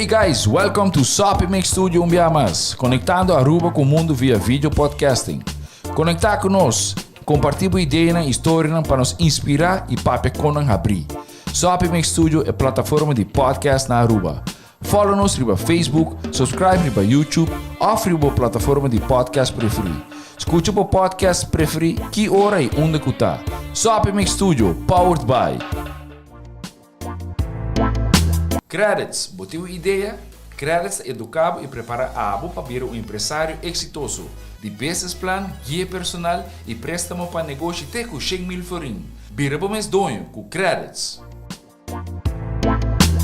guys, welcome to Soppy Mix Studio un bia mas, conectando Aruba cu mundo via video podcasting. Conecta cu nos, comparti bo ideanan y storianan pa nos inspira y papia con nan habri. Soppy Mix Studio e plataforma di podcast na Aruba. Follow nos riba Facebook, subscribe riba YouTube of riba bo plataforma di podcast preferi. Scucha bo podcast preferi ki ora y unda cu ta. Soppy Mix Studio, powered by. Credits, Bo tin un idea? Credits ta educa bo y prepara abo pa bira un empresario exitoso. Di business plan, guia personal y prestamo pa negoshi te cu 100,000 florin. Bira bo mes doño cu Credits!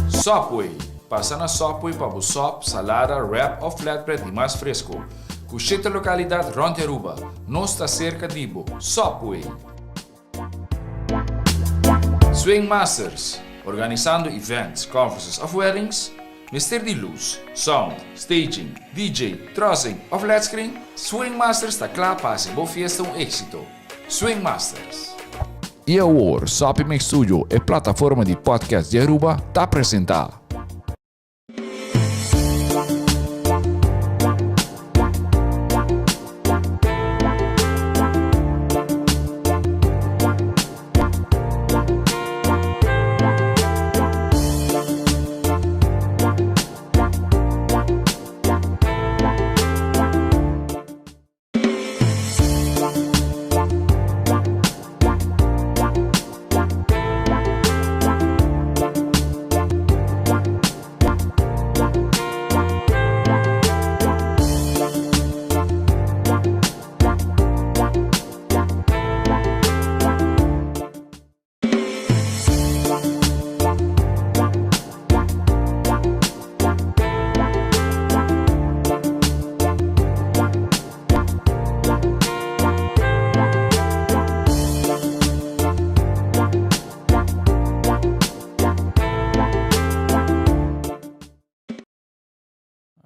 Subway, Pasa na Subway pa bo sop, salada, wrap of flatbread di mas fresco. Cu shete localidad rond di Aruba. Nos ta cerca di bo. Subway! Swing Masters, Organisando events, conferences of weddings? Mester di luz, sound, staging, DJ, trussing of led screen? Swing Masters ta kla pa hasi bo fiesta un exito. Swing Masters. I awor, Soppy Mix Studio, e plataforma di podcast di Aruba, ta presenta.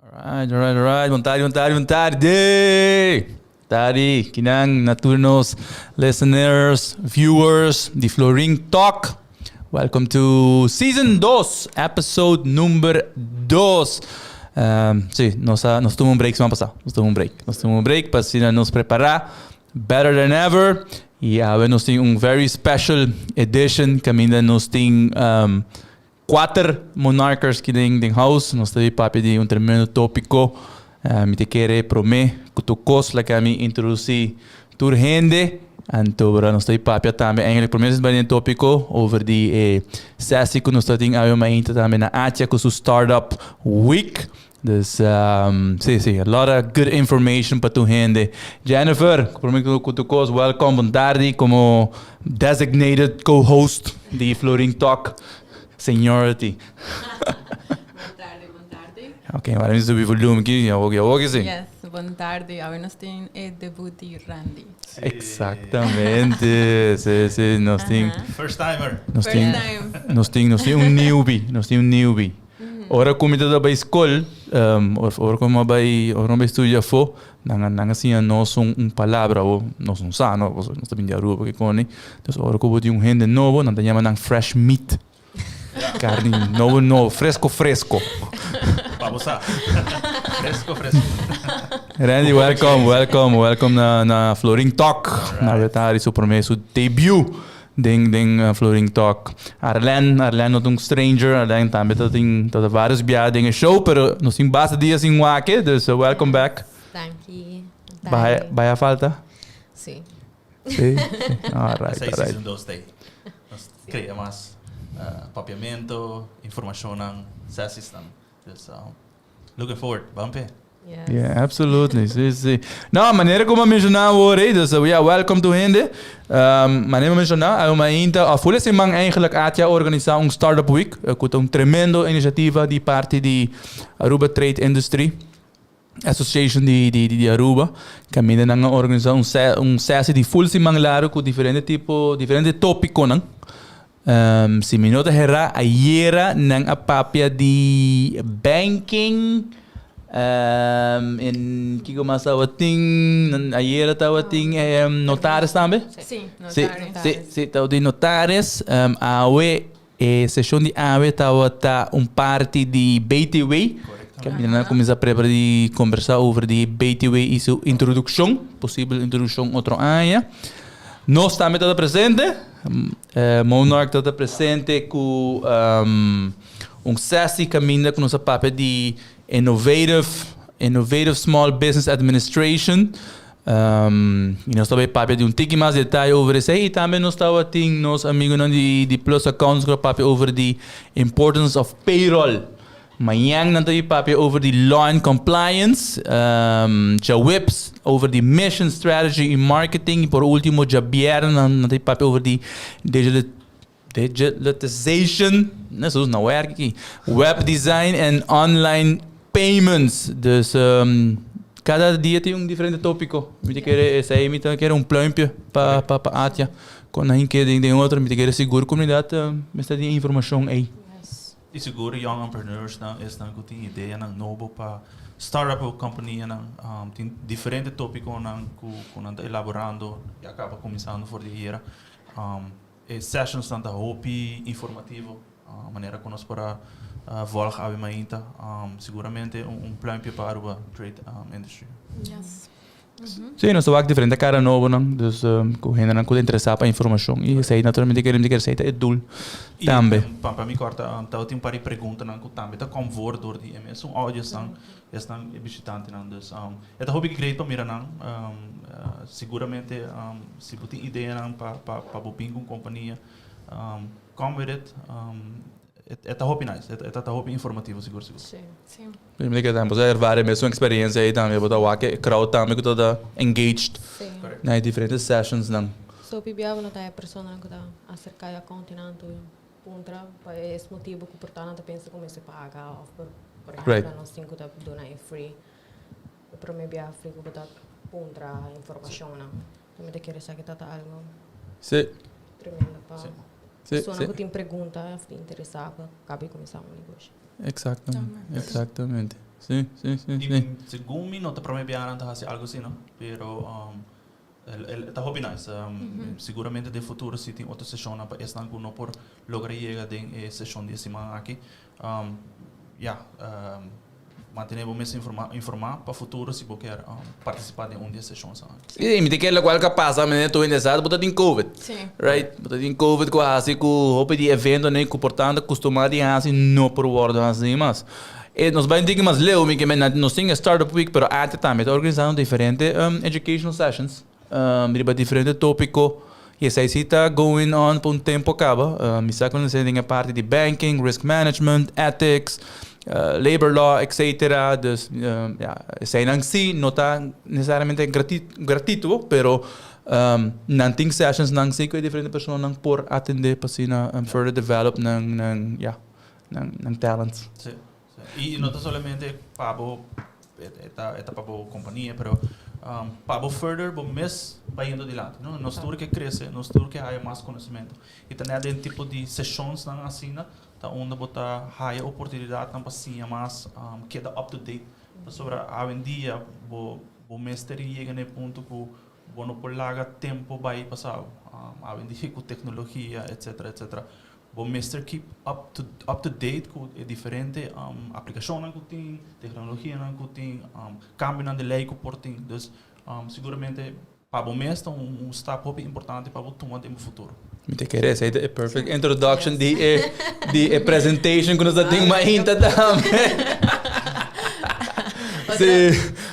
Alright, alright, alright. Bon tardi, bon tardi, bon tardi. Tardi, kinan na tur nos listeners, viewers di Florin Talk. Welcome to season 2, episode number 2. Um, sí, nos, a, nos tuma un break semana pasada. Nos tuma un break. Nos tuma un break pa asina nos prepara better than ever. Y awe nos tin un very special edition caminda nos tin um, Cuater monarchers ki den den house, nos ta papia di un tremendo topico. Mi ta kere prome cu tur cos laga mi introduci tur hende. Anto bra nos ta papia tambe eigenlijk prome nos bai den topico over di e sessie cu nos ta tin awe mainta tambe na Atia cu su startup week. Dus si si a lot of good information pa tur hende. Jennifer, prome cu tur cos welcome, bon tardi como designated co-host di Florin Talk seniority. Bon tardi, bon tardi. Ok, wara mi subi volume aki, awor ki awor ki si. Yes, bon tardi. Awe nos tin e debut di Randy. Exactamente, si si nos tin. First timer. Nos tin, First time. nos tin, nos tin un newbie, nos tin un newbie. Ora ku mi ta bai skol, of ora ku mi a bai, ora mi a bai studia afó, nan a nan a siña nos un un palabra o nos no sa no, pasobra nos ta bini di Aruba ke koni. Entonces ora ku bo tin un hende nobo nan ta yama nan fresh meat. Karni nobo nobo, fresco fresco. Pa bo sa. Fresco fresco. Randy, welcome, welcome, welcome na na Florin Talk. Na weta su prome su debut. Den den Florin Talk. Arlen, Arlen no ta un stranger, Arlen tambe ta tin ta varios biaha den e show, pero nos tin basta dia sin wak, dus welcome back. Danki. Bahaya, bahaya falta? Si. Si? Alright, Esei alright. season dos tei. Nos crea mas papiamento, informacionnan, sessiesnan. Dus Looking forward, ban p'e. Yes. Yeah, absolutely. Sí, sí. No, manera como mencioná awor, eh, dus yeah, welcome to hende. Um, manera mencioná, a uma inta, a full siman eigenlijk ATIA organisa un Startup Week, cu ta un tremendo iniciativa di parti di Aruba Trade Industry Association di, di, di, di Aruba. Caminda nan a organisa un, se, un sessie di full siman largo cu diferente tipo, diferente topiconan. Um, si mi no ta herá, ayera nan a papia di banking. Um, en kiko mas tabatin? Nan ayera tabatin um, notaris tambe? Sí, Sí, notaris. sí, sí, tabatin notaris. Um, awe. E seshon di awe tabata un parti di BTW. Kaminda nan a kuminsá prepara di kombersá over di BTW i su introdukshon, posibel introdukshon otro aña. Nos tambe tabata presente. Monarch tabata presente ku un sesi kaminda ku nos a papia di Innovative, Innovative Small Business Administration. Y nos ta bay papia di un tiki mas detaye over esey y tambe nos tabatin nos amigonan di di Plus Accounts cu a papia over di importance of payroll. Mañan nan ta bay papia over di law and compliance, djaweps over di mission, strategy y marketing y por ultimo djabièrnè nan ta bay papia over di digitalization, eso no werk aki, web design and online payments. Dus cada dia tin un diferente topico. Mi ta kere esey mi ta kere un pluimpje pa pa pa Atia. Con nan ke den den otro mi ta kere sigur comunidad mester tin e informacion ey. Y sigur young entrepreneurs nan esnan cu tin ideanan nobo pa start up companianan tin diferente topiconan cu cu nan ta elaborando ya caba cuminsando for di hera. E sessionsnan ta hopi informativo, manera cu nos por a volg awe mainta. Seguramente un pluimpje pa Aruba Trade Industry. Yes. Sí, nos ta wak diferente cara nobonan, dus cu hendenan cu ta interesa pa informacion y esey naturalmente queremos di esey ta e doel tambe. Y pa mi corta, tabatin un par di preguntanan cu tambe ta kom voor door di e mesun audiencenan, esnan e bishitantenan. Dus e ta hopi great pa mira nan. Seguramente si bo tin ideanan pa pa pa bo bin ku un kompania, come with it. E ta hopi nice, e ta hopi informativo sigur sigur. Sí, sí. Mi ta kere tambe bo sa ervaar e mesun experiencia ei tambe, bo ta wak e crowd tambe ku ta ta engaged na e diferente sessionsnan. So pibia bo no ta e personanan ku ta aserka e accountingnan tur puntra pa es motibu ku por ta nan ta pensa ku mester paga of por por ehemplo nos tin ku ta duna e free. E prome bia free ku bo ta puntra informashonnan. Ta mi ta kere sa ki ta ta algo tremendo pa persona ku tin pregunta of tin interesá pa kaba di kuminsá un negoshi. Exactamente, exactamente. Sí, sí, sí, sí. I segun mi no ta prome biaha nan ta hasi algo asina, pero e ta hopi nice. Seguramente den futuro si tin otro seshonnan pa esnan ku no por logra yega den e seshon di e siman aki. Ya, mantene bo mes informa pa futuro si bo kier participa den un di e sessions aki. Sí, mi ta kere locual ka pasa manera tur hende sa, bo ta tin covid. Sí. Right? Bo ta tin covid ku a hasi ku hopi di eventonan ku por tanto kustuma di hasi no por wordo hasi mas. E nos bai un tiki mas leu, mi ke men nos tin e startup week pero arte tambe ta organisando diferente educational sessions. Riba diferente tópiko i esei si ta going on pa un tempu kaba. Mi sa ku nan den e parti di banking, risk management, ethics, labor law, etcetera. Dus ya, eseinan si no ta nesesariamente gratito, pero nan tin sessionsnan si ku e diferente personanan por atendé pa asina further develop nan nan ya nan talents. Sí, sí. I no ta solamente pa bo E ta e ta pa bo kompania pero pa bo further bo mes bayendo dilanti no. Nos tur ke krese, nos tur ke haya mas konosementu i ta net den tipo di seshonsnan asina ta unda bo ta haya oportunidatnan pa siña mas, keda up to date pasobra awendia bo bo mester yega na e punto ku bo no por laga tempo bai pasado. Awendia ku teknologia etcetera etcetera Bo mester keep up to up to date ku e diferente aplikashonnan ku tin, teknologianan ku tin, kambionan di lei ku por tin. Dus siguramente pa bo mes ta un stap hopi importante pa bo tuma den bo futuro. Mi ta kere esei ta e perfect introduction di e di e presentation ku nos ta tin mainta tambe. Si.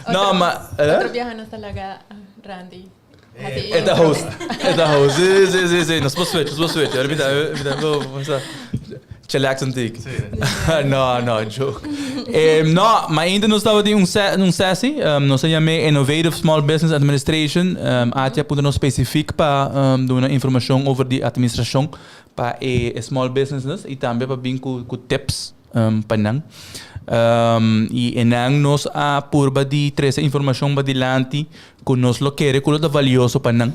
No, ma. Otro biaha nos ta laga Randy. E ta host. E ta host. Sí, sí, sí, sí. Nos por switch, nos por switch. Ahora mi ta, mi ta, mi ta, chillax un tik. No, no, joke. Eh, no, maar ainda nos estaba tin un se, un sessie. Nos a llamé Innovative Small Business Administration. Atia punto nos specifiek pa duna informacion over di administracion pa e small businesses y tambe pa bin cu, cu tips. Pa nan. I e nan nos a purba di trese informashon badilanti ku nos lo kere ku lo ta valioso pa nan.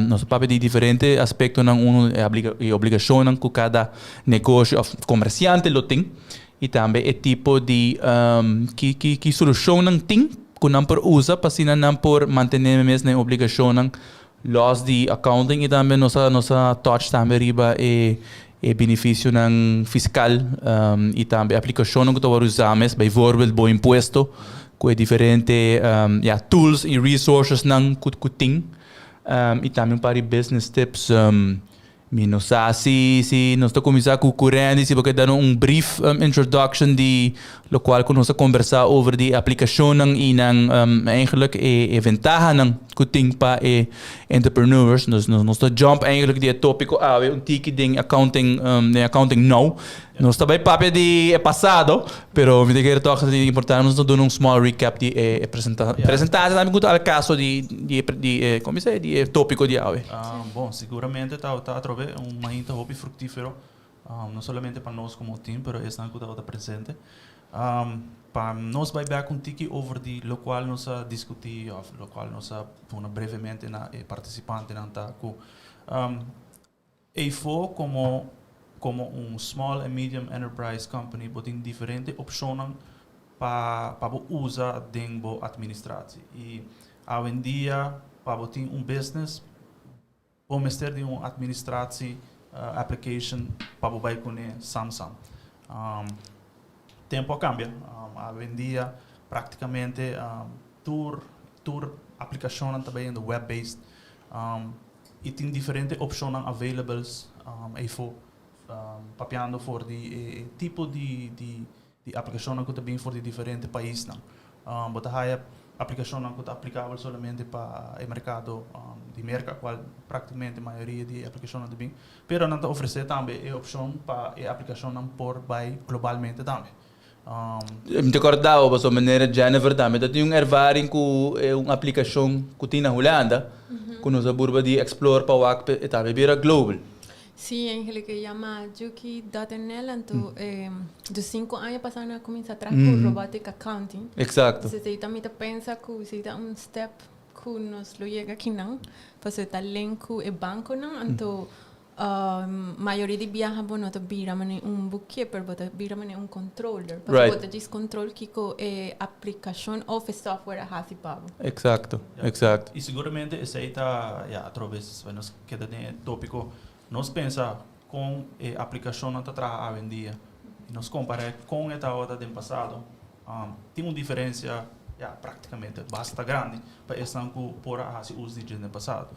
Nos a papia di diferente aspektonan, unu e obligashonnan ku kada negoshi òf komersiante lo tin i tambe e tipo di ki ki ki solushonnan tin ku nan por usa pa asina nan por mantené mes nan e obligashonnan. Lòs di accounting i tambe nos a nos a touch tambe riba e. e beneficionan fiscal y tambe aplicacionnan cu ta worde usa mes, bijvoorbeeld bo impuesto, cu e diferente ya tools y resourcesnan cu tin. Y tambe un par di business tips. Mi no sa si si nos ta cuminsa cu cu Randy, si bo ke dano un brief introduction di locual cu nos a conversa over di aplicacionnan y nan eigenlijk e e ventahanan cu tin pa e entrepreneurs. Dus nos nos ta jump eigenlijk di e topico awe un tiki den accounting den accounting now. Nos ta bay papia di e pasado, pero mi ta kere toch di importante nos ta duna un small recap di e presenta presentatie tambe cu ta al caso di di e di e como bisa di e topico di awe. Bon, seguramente ta ta atrobe un mainta hopi fructifero, no solamente pa nos como team, pero esnan cu tabata presente. Pa nos bay bek un tiki over di locual nos a discuti of locual nos a pone brevemente na e participantenan ta cu Eyfo komo komo un small and medium enterprise company bo tin diferente opshonnan pa pa bo usa den bo administratie. I awendia pa bo tin un business bo mester di un administratie application pa bo bai kuné sam sam. Tempo a kambia. Awendia praktikamente tur tur aplikashonnan ta bayendo web based. I tin diferente opshonnan availables eifo, papiando for di e tipo di di aplikashonnan ku ta bin for di diferente paisnan. Bo ta haya aplikashonnan ku ta aplikabel solamente pa e merkado di Merka, kual praktikamente mayoria di e aplikashonnan ta bin, pero nan ta ofresé tambe e opshon pa e aplikashonnan por bai globalmente tambe. Mi ta kòrda bo pasobra manera Jennifer tambe ta tin un ervaring ku e un aplikashon ku tin na Hulanda ku nos a burba di explore pa wak pe e tambe bira global. Sí, eigenlijk e yama Juki dot nl anto dus sinku aña pasá nan a kuminsá traha ku robotic accounting. Exacto. Entonces ei ta mi ta pensa ku esei ta un step ku nos lo yega akinan pasobra e ta link ku e bankonan anto Mayoria di biaha bo no ta bira manera un bookkeeper, bo ta bira manera un controller. Pasobra bo ta djis control kiko e aplicacion of e software a hasi pa bo. Exacto, exacto. I siguramente esei ta, ya, atrobe nos keda den e topico, nos pensa con e aplicacionnan ta traha awendia i nos compara con e tabata den pasado, tin un diferencia, ya, practicamente basta grandi pa esnan cu por a hasi uso di dje den pasado.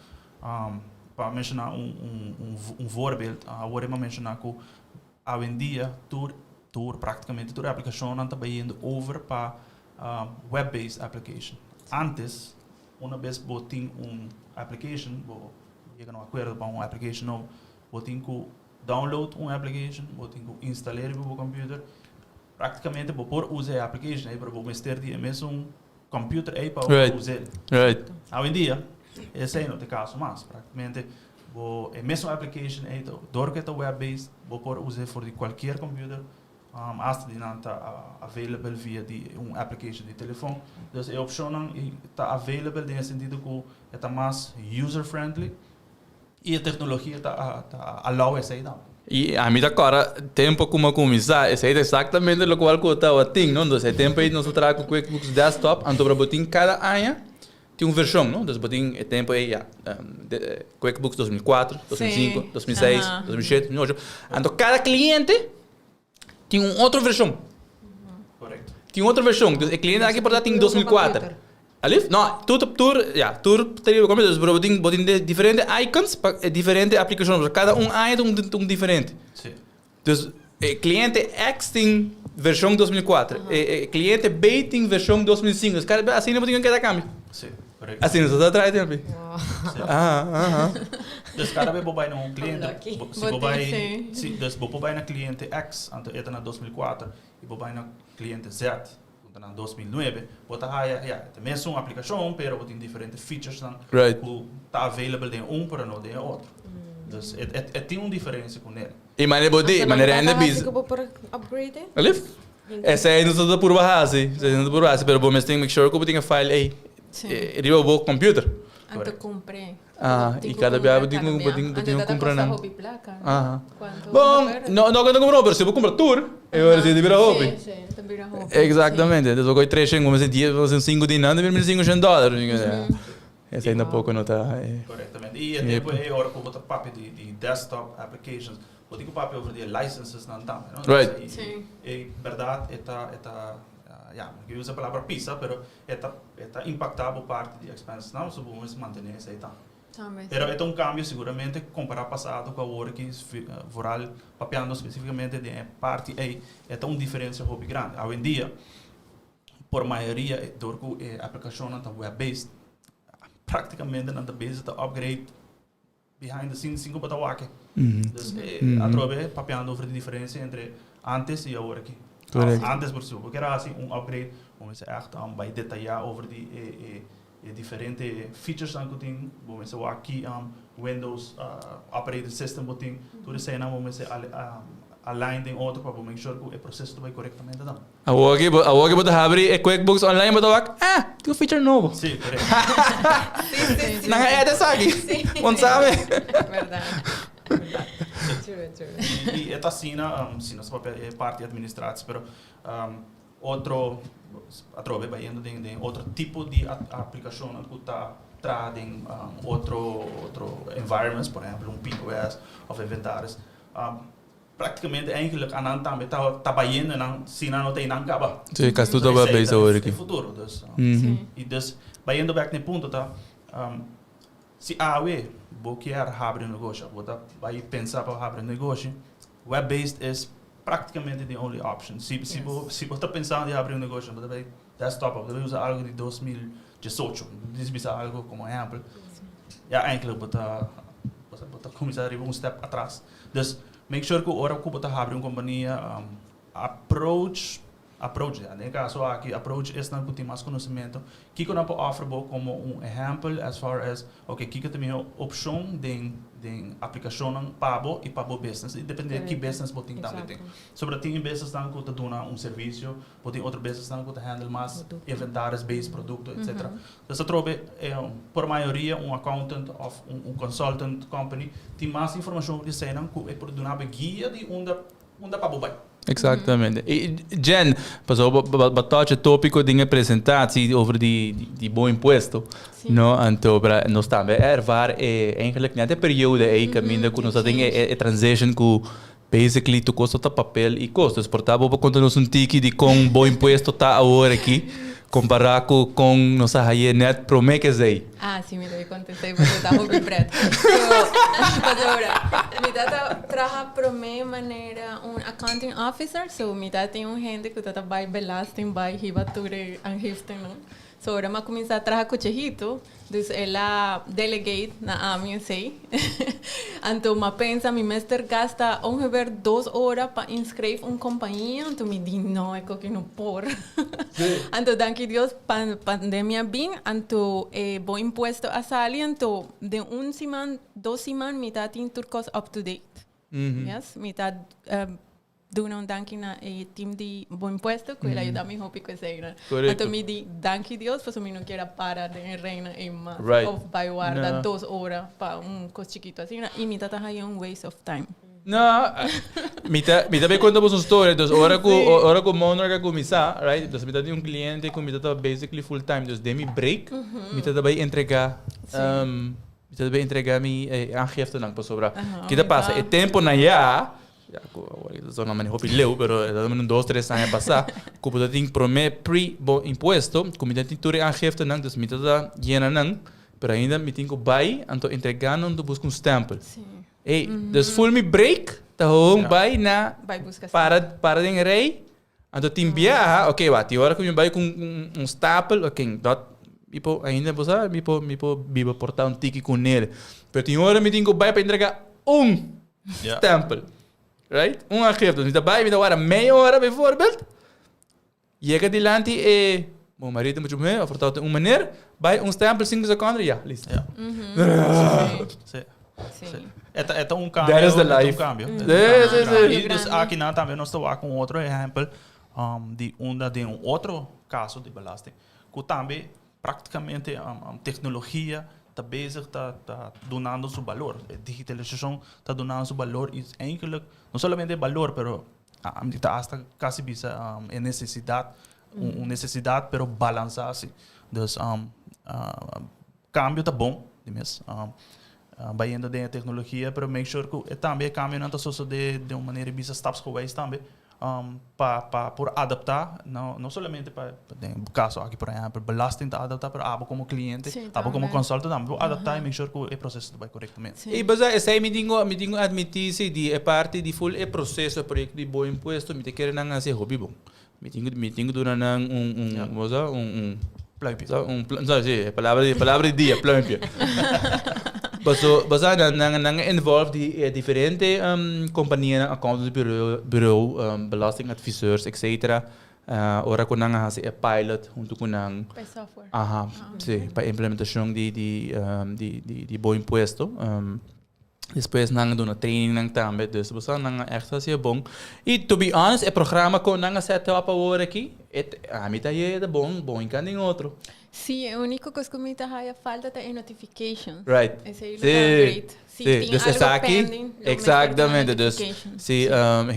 Pa menshoná un voorbeeld, awor e m'a menshoná ku awendia tur, tur, praktikamente tur e aplikashonnan ta bayendo over pa web-based application. Antes, una bes bo tin un application, bo yega na un akuerdo pa un application nobo, bo tin ku download un application, bo tin ku instal'é riba bo computer. Praktikamente bo por usa e application ei, pero bo mester di e mesun computer ei pa usa el. Awendia esei no ta e caso mas. Practicamente bo e mesun application ei ta door cu e ta web based bo por us'e for di cualkier computer hasta di nan ta available via di un application di telefon. Dus e opcionnan ta available den e sentido cu e ta mas user friendly. I e teknologia ta ta allow esei tambe. I ami ta kòrda tempu ku mi a kuminsá, esei ta eksaktamente lokual ku tabatin, no? Entonces e tempu ei nos ta traha ku QuickBooks Desktop, anto bo tin kada aña tin un vershon, no? Entonces bo tin e tempu ei ya, QuickBooks 2004, 2005, 2006, 2007, 2008. Anto kada kliente tin un otro vershon. Correcto. Tin otro vershon. Dus e cliente aki por ta tin 2004. Alif? No, tur tur ja, tur ta riba computer. Dus bo tin bo tin diferente icons pa e diferente aplikashon. Kada un aña ta un un diferente. Sí. Dus e cliente X tin vershon 2004. E e cliente B tin vershon 2005. Dus kada asina bo tin ku keda kambia. Sí, correcto. Asina nos ta traha tempi. Aha, aha. Dus kada bes bo bai na un cliente, Lucky. bo, si bo Bo tin, bai, sí. si, dus bo por bai na cliente X, anto e ta na 2004, i bo bai na cliente Z, ku ta na 2009, bo ta haya, ya, e ta mesun aplikashon, pero bo tin diferente featuresnan ku ta available den un, pero no den e otro. Dus e, e, e tin un diferensia ku nel. I manera bo di, manera hende bisa. Ku bo por upgrade e? Alif? Esei nos ta purba hasi, esei nos ta purba hasi, pero bo mester make sure ku bo tin e file ei riba bo computer. Anto kumpr'é. Ah, i kada bia bo tin ku bo tin bo tin ku kumpra nan. Hopi plaka. Aha. Bon, no no ku no kumpra hopi, pero si bo kumpra tur, e ora si ta bira hopi. Si, si, ta bira hopi. Exactamente. Entonces bo kohe tres shen, bo dies, bo sinku di nan, ta bira 1500 dòler. Esei tampoco no ta. Correctamente. I e tempo ei ora ku bo ta papia di desktop applications. Bo tin ku papia over di e licenses nan tambe, no? Right. Sí. E berdad e ta e ta ya, mi no ke usa e palabra pisa, pero e ta e ta impacta bo parti di expenses nan, so bo mester mantene esei tambe. Tambe, Pero sí. e ta un cambio seguramente compara pasado cu awor aki, vooral papiando specificamente den e parti ei, e ta un diferencia hopi grandi. Awendia, por mayoria dor cu e aplicacionnan ta web based, practicamente nan ta bezig ta upgrade behind the scenes sin cu bo ta wak. Dus atrobe papiando over di diferencia entre antes y awor aki. Antes por si bo kier haci un upgrade, bo mester echt bay detaya over di e diferente featuresnan cu tin, bo mester wak ki Windows operating system bo tin, tur eseinan bo mester align den otro pa bo make sure cu e proceso ta bay corectamente dan. Awor ki bo, awor ki bo ta habri e QuickBooks online bo ta wak, ah, tin un feature nobo. Sí, correcto. Sí, sí, sí. Nan a add esaki. Sí. Bon sabe. Verdad. Verdad. True, true. Y e ta asina, si nos papia e parti administratie, pero otro, atrobe bayendo den otro tipo di aplicacionnan cu ta traha den otro, otro environments, por ehempel un POS of inventaris. Prácticamente eigenlijk anan tambe ta ta bayendo nan si nan no ta einan caba. Sí, casi tur ta bezig awor aki. E futuro dus. Y dus bayendo back na e punto ta si awe bo kier habri un negoshi of bo ta bay pensa pa habri un negoshi web based is prácticamente the only option. Si si bo si bo ta pensando di habri un negoshi bo ta bay desktop of bo ta bay usa algo di 2018 dis bisa algo como ehempel ya eigenlijk bo ta bo ta cuminsa riba un step atras. Dus make sure ku ora ku bo ta habri un kompania approach approach ya den e kaso aki approach esnan ku tin mas konosementu kiko nan por offer bo komo un ehèmpel as far as ok kiko ta mihó opshon den den aplikashonnan pa bo i pa bo business i depende ki business bo tin tambe tin sobra tin e businessnan ku ta duna un servisio Bo tin otro businessnan ku ta handle mas inventaris based produkto etcetera. Dus atrobe por mayoria un accountant of un consultant company tin mas informashon over di eseinan ku e por duna bo e guia di unda unda pa bo bai. Exactamente. I Jen, pasobra bo bo touch e topico den e presentatie over di di bo impuesto, no? Anto nos tambe a ervaar e eigenlijk net e periode ei kaminda ku nos ta den e transition ku Basically tur cos ta papel y cos. Dus por ta bo por conta nos un tiki di con bo impuesto ta awor aki compara cu con nos a haye net prome ke esey. Ah, si mi debe contesta y pasobra ta hopi pret. So, pasobra mi tata traha prome manera un accounting officer, so mi tata tin un hende cu ta ta bay belasting bay hiba tur e aangiftenan. So ora mi a cuminsa traha cu Chehito, dus el a delegate na ami esey. Anto mi a pensa mi mester gasta ongeveer dos ora pa inschrijf un compañia, anto mi di no, e koki no por. Anto danki Dios pan pandemia bin, anto e bo impuesto a sali, anto den un siman, dos siman mi ta tin tur cos up to date. Yes, mi ta Duna un danki na e team di Bo Impuesto ku el a yuda mi hopi ku eseinan. Korekto. Anto mi di danki Dios pasobra mi no kier a para den e reina ei mas Right. of bai warda No. 2 ora pa un kos chikitu asina i mi ta ta haya un waste of time. No, mi ta bay conta bos un story. Dus ora cu ora cu Monarch a cuminsa, right? Dus mi ta tin un cliente cu mi ta ta basically full time. Dus den mi break, mi ta ta bay entrega mi ta ta bay entrega mi aangiftenan pasobra. Ki ta pasa? E temponan ya, ya cu awor ta zona mane hopi leu, pero e ta un 2, 3 aña pasa, cu bo ta tin prome pre bo impuesto, cu mi ta tin tur e aangiftenan, dus mi ta ta yena nan, pero ainda mi tin cu bay, anto entrega nan, anto busca un stempel. Ey, dus full mi break, ta gewoon bay na Bay busca para para den rij. Anto tin biaha, oké, wat, die ora ku mi bay ku un stapel, oké, dat mi por ainda bo sa, mi por biba porta un tiki ku nel. Pero tin ora mi tin ku bay pa entrega un stempel. Right? Un aangifte. Dus mi ta bay, mi ta wara meia ora bijvoorbeeld. Yega dilanti e bo marido mucho mujer, of vertelt un meneer, bay un stempel 5 seconden, ja, listo. Sí. E ta un cambio. That is the E ta un life. cambio. E ta un Sí, cambio. sí. Y dus Grande. aki na tambe nos ta wak un otro ehempel di unda den un otro caso di belasting. Ku tambe prácticamente tecnologia ta bezig ta dunando su balor. E digitalisacion ta dunando su balor y eigenlijk no solamente balor, pero ta hasta casi bisa e necesidad, un necesidad pero balansa asina. Dus cambio ta bon, di mes. Bayendo den e tecnologia, pero make sure cu e tambe e cambionan ta sosode den un manera bisa stapsgewijs tambe, pa pa por adapta, no no solamente pa den caso aki por ehempel belasting ta adapta, pero abo como cliente, abo como consultant tambe por adapta y make sure cu e proceso ta bay corectamente. Y basa esey mi tin cu mi tin cu admiti si di e parti di full e proceso e proyecto di bo impuesto mi ta kere nan haci hopi bon. Mi tin cu mi tin cu duna nan un un como sa un un Pluimpje. Sa un plu sa si e palabra di palabra di dia pluimpje. Paso basa nan nan nan a involve di e diferente companianan accountancy bureau bureau belastingadviseurs etcetera ora cu nan a haci e pilot hunto cu nan. Pa e software. Aha si pa implementacion di di di di di bo impuesto. Despues nan a duna trainingnan tambe, dus bo sa nan a echt haci e bon. Y to be honest, e programa cu nan a set up awor aki, e ami ta haya ta bon, bon y can den otro. Sí, e unico cos cu mi ta haya falta ta e notifications. Right. Esey lo ta great. Si Sí, tin dus algo esaki, pending, lo mester tin un exactamente, dus notification. si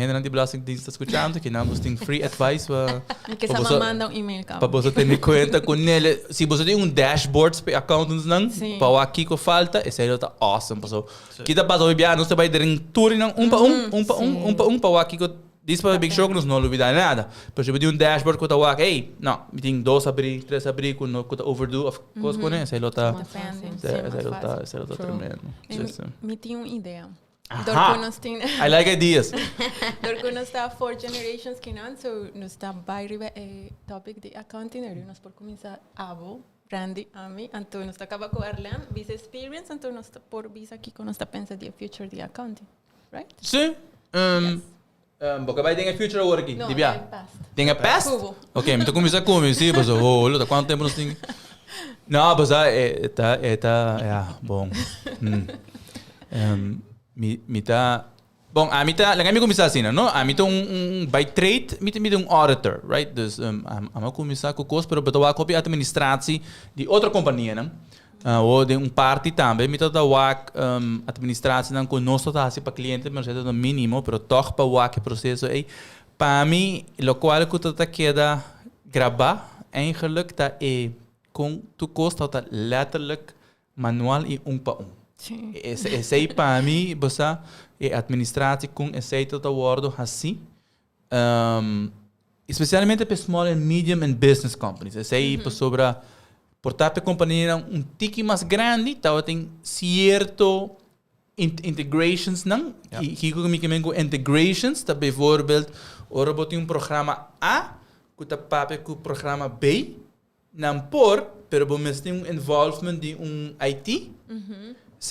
hendenan di Belastingdienst ta scuchando, ki nan bos tin free advice pa Mi ke pa sa boso manda un email pa caba. boso tene cuenta cu nele, si boso tin un dashboard pa e accountants-nan, Sí. pa wak kico falta, esey lo ta awesome, paso kita pasa hopi bia nos ta bay den tur nan un pa un, un pa un, un pa un pa wak kico dis pa make sure cu nos no lubida nada. Pero si bo tin un dashboard cu ta wak, hey, no, mi tin dos abri, tres abri cu no cu ta overdue of cos cu ne, esey lo ta, Ta pending, sí, esey mas lo ta, fácil. esey lo ta True. tremendo. Mi, Sí, sí. mi tin un idea. Dor Aha. cu nos tin I like ideas. Dor cu nos ta four generations kinan, so nos ta bay riba e topic di accounting, eri nos por cuminsa abo, Randy, ami, anto nos ta caba cu Arlen, bisa experience, anto nos ta por bisa kico nos ta pensa di e future di accounting, right? Sí. Yes. Bo ka bay den e future awor aki? No, Di bia? den e past. Den e past? Cubo. Ok, mi ta cuminsa cumi, sí, paso, oh, lo ta cuanto tempo nos tin. No, paso, e ta, e ta, ja, bon. Mi, mi ta, bon, ami ta, laga mi cuminsa asina, no? Ami ta un, un, by trade, mi ta, mi ta un auditor, right? Dus, ami a cuminsa cu cos, pero bo ta wak hopi administratie di otro companianan. Awo den un parti tambe mi ta ta wak administratienan cu nos ta ta haci pa cliente, pero ta minimo, pero toch pa wak e proceso ey. Pa mi, locual cu ta ta keda graba eigenlijk ta e con tur cos ta ta letterlijk manual y un pa un. Esey pa mi, bo sa, e administratie con esey ta ta wordo haci. Especialmente pa small and medium and business companies. Esei pasobra por ta pa e companianan un tiki mas grandi tabatin cierto integrationsnan. Y kiko ku mi ke men ku integrations ta bijvoorbeeld ora bo tin un programa A ku ta papia ku programa B, nan por, pero bo mester tin un involvement di un IT,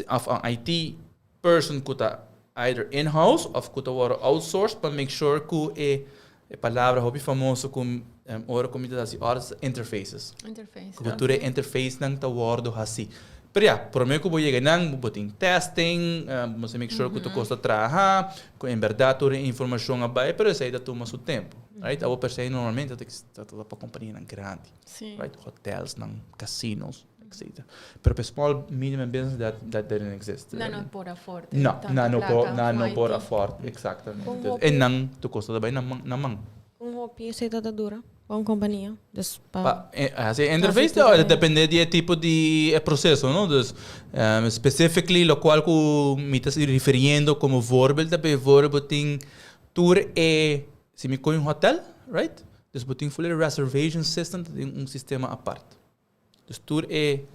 of un IT person ku ta either in-house of ku ta wòrdu outsourced pa make sure ku e e palabra hopi famoso ku ora ku mi ta hasi audits ta interfaces. Interface. Ku tur e interfacenan ta wòrdu hasi. Pero ya, promé ku bo yega einan bo tin testing, bo mester make sure ku tur kos ta traha, ku en bèrdat tur e informashon a bai, pero esei ta tuma su tempu. Right? Abo per se normalmente ta ta pa kompanianan grandi. Right? Hotelsnan, casinos. Etcetera. Pero pa small, medium and business that that didn't exist. Nan no por afford. No, tanto nan no por, placa nan no of por IT. afford, exactamente. Con Dus, hopi- en nan tu costo ta bay na man, na man. Un hopi esei ta ta dura pa un compania. Dus pa Pa, eh, haci interface, Haci ta depende di e tipo di e proceso, no? Dus, specifically locual cu mi ta refiriendo como voorbeeld ta bijvoorbeeld tin tur e, si mi coy un hotel, right? Dus bo tin full e reservation system, ta tin un sistema apart. Dus tur e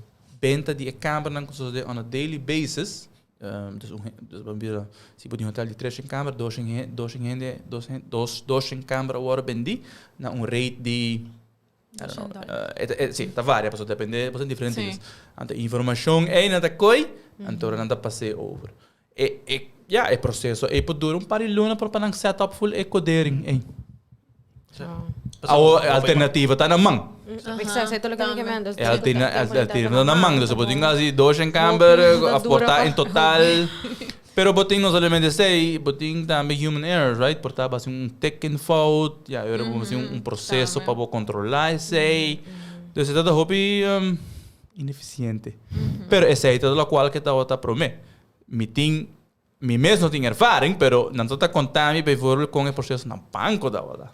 benta di e kamernan ku sosodé on a daily basis, dus un dus bo bira si bo tin hotel di treshen kamer, doshen doshen hende dos dos doshen kamer a wòrdu bendí na un rate di I don't know, e ta e si ta varia pasobra depende pasobra diferente dies. Anto e informashon ei nan ta koi, anto ora nan ta pas'é over. E e ya e proseso ei por dura un par di luna por pa nan set up full e kodering ei. Awo e alternativa ta na man. Exacto, esei ta loke mi ke manda. E alternativa ta na man. Dus bo tin hasi dos en kamber of por ta en total. Pero bo tin no solamente esei, bo tin tambe human errors, right? Por ta bo hasi un tekenfout, ya ora bo hasi un proseso pa bo kontrola esei. Dus e ta ta hopi ineficiente. Pero esei ta lokual ke tabata prome. Mi tin Mi mes no tin ervaring, pero nan ta konta mi bijvoorbeeld kon e proseso na banko tabata.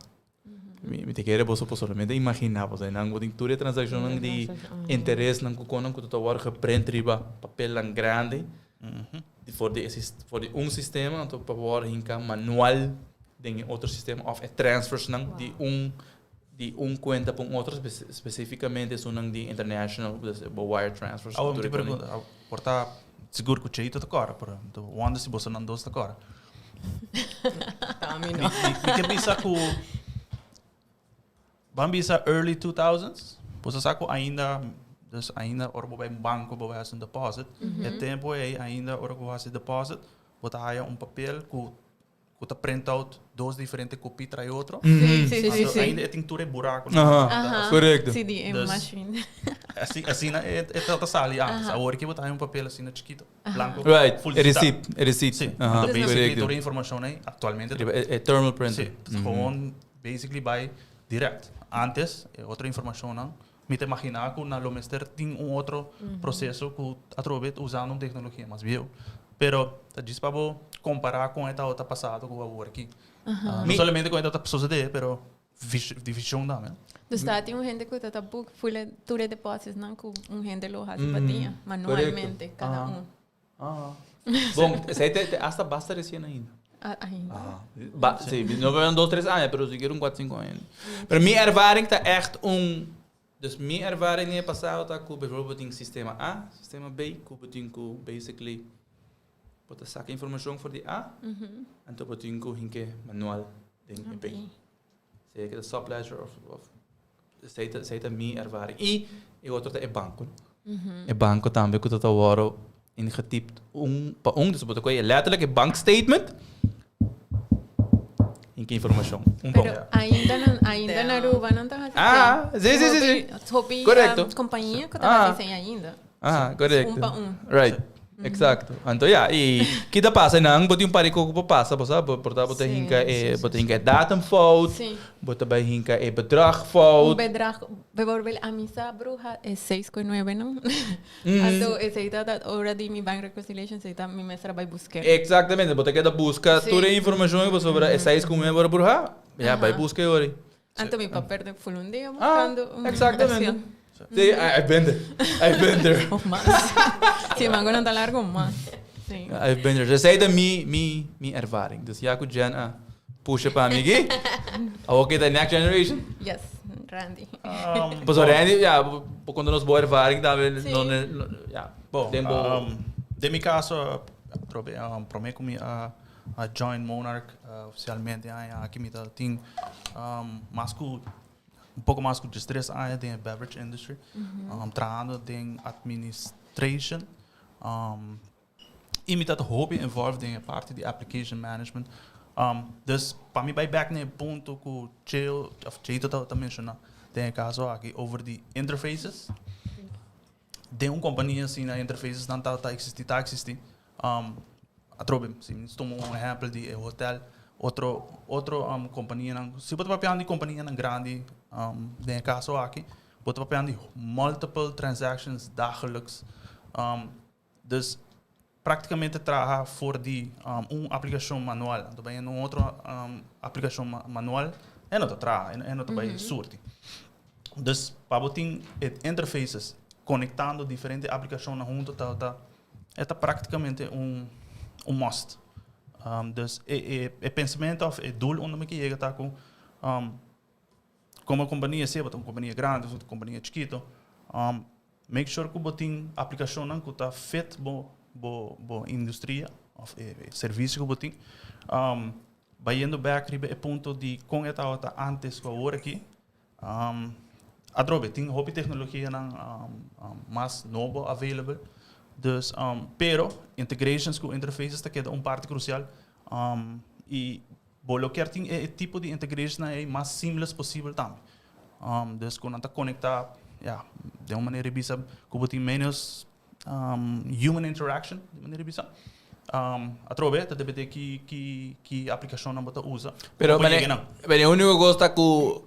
Mi, mi ta kere boso por solamente imagina, pasobra nan bo tin tur e transakshonnan di interesnan ku konan ku ta wòrdu geprint riba papelnan grandi. For di for di un sistema anto pa por hinka manual den e otro sistema of e transfers nan di un di un cuenta pa un otro specificamente esunnan di international dus bo wire transfers. Awo mi tin pregunta, por ta sigur cu Cheito ta cora pero mi ta wonder si boso nan dos ta cora. Ta mi no. Mi ke bisa cu Ban bisa early 2000s, bo sa sa ku ainda, dus ainda ora bo bai banko bo bai hasi un deposit, e tempu ei ainda ora ku bo hasi deposit, bo ta haya un papel ku ku ta print out dos diferente kopi trai otro. Sí, sí, sí, Anto sí. ainda e tin tur e burakunan. Aha, korekto. Sí, di e Dus- machine. Asina, asina e e ta sali antes. Awor ki bo ta haya un papel asina chikito, blanko, Right, full e digital. receipt, e receipt. Sí, Aha, anto basically korekto. tur e informashon ei aktualmente ta Riba e e thermal printer. Sí, gewoon Basically bai direct. Antes, e otro informacionnan, mi ta imagina cu nan lo mester tin un otro proceso cu atrobe ta usando un tecnologia mas bieu. Pero ta djis pa bo compara con e tabata pasado cu awor aki. No solamente con e tabata sucede, pero di vision tambe. Dus ta tin un hende cu ta ta boek full e tur e depositsnan cu un hende lo haci pa dia, manualmente, cada un. Bon, esei te hasta basta recien ainda. Ah, ainda. Ba, sí, no un dos, tres aña, pero siquiera un cuatro, cinco aña. Pero mi ervaring ta echt un... Dus mi ervaring in het pasado ta ku bijvoorbeeld tin sistema A, sistema B, ku bo tin ku basically bo ta saka informacion for di A, anto bo tin ku hinke manual den e B. Sea ku ta subledger of of esei ta esei ta mi ervaring. I e otro ta e banko. E banko tambe ku ta ta wòrdu ingetypt un pa un. Dus bo ta kohe letterlijk e bank statement i ki informashon un pa un. Pero ainda nan ainda na Aruba nan ta hasi Ah, asei. si, si, si, si. Hopi Korekto. kompania ku ta Ah. hasi asei ainda. Ah, korekto. Un pa un. Right. Exacto. Anto ja, i ki ta pasa nan bo tin un par di koko por pasa, bo sa, bo por ta bo ta hinka e bo ta hinka e datum fout, bo ta bai hinka e bedrag fout. Un bedrag, bijvoorbeeld ami sa bruha e seis ku nuebe no. Anto esei ta ta ora di mi bank reconciliation esei ta mi mester a bai busk'é. Exactamente, bo ta keda buska tur e informashon pasobra e seis ku nuebe ora bruha, ja bai buska e ora ei. Anto mi pa perde full un dia buscando un Exactamente. versión. Sí, I've been there. I've been there. Of mas. Si mango no ta largo, mas. Sí. I've been there. Esei ta mi, mi, mi ervaring. Dus ya ku Jen a pusha pa mi aki. Awor ke ta next generation. Yes, Randy. Pasobra Randy, ya, bo konta nos bo ervaring tambe. Sí. No, no, ya. Bo, Den bo. Den mi caso, atrobe, prome ku mi a A join Monarch oficialmente aña aki mi ta tin mas cu un poco mas cu diestres aña den e beverage industry trahando den administration y mi ta hopi involved den e parti di application management dus pa mi bay bek na e punto cu Cheo of Cheito ta menciona den e caso aki over di interfaces den un compania asina interfaces nan ta existi ta existi Atrobe, si mi tuma un ehèmpel di e hotèl, otro otro kompanianan, si bo ta papiando di kompanianan grandi, den e kaso aki, bo ta papiando di multiple transactions dagelijks. Dus praktikamente traha for di un aplikashon manual, anto bai un otro aplikashon manual, e no ta traha, e no ta bai surti. Dus pa bo tin e interfaces konektando diferente aplikashonnan hunto ta ta E ta práktikamente un un must. Dus e e e pensamentu òf e doel unda mi ke yega ta ku komo kompania sea bo ta un kompania grandi òf un kompania chikitu make sure ku bo tin aplikashonnan ku ta fit bo bo bo industria òf e servisio ku bo tin. Bayendo bèk riba e punto di kon e tabata ántes ku awor aki. Atrobe tin hopi tecnologianan mas nobo available. Dus, pero integrations cu interfaces ta keda un parti crucial. Y bo lo kier tin e tipo di integrationsnan ey mas seamless posibel tambe. Dus cu nan ta conecta, ya, den un manera di bisa cu bo tin menos human interaction, di manera di bisa. Atrobe ta depende ki ki ki aplicacionnan bo ta usa. Pero Bo mane, yega nan. mane e unico cos ta cu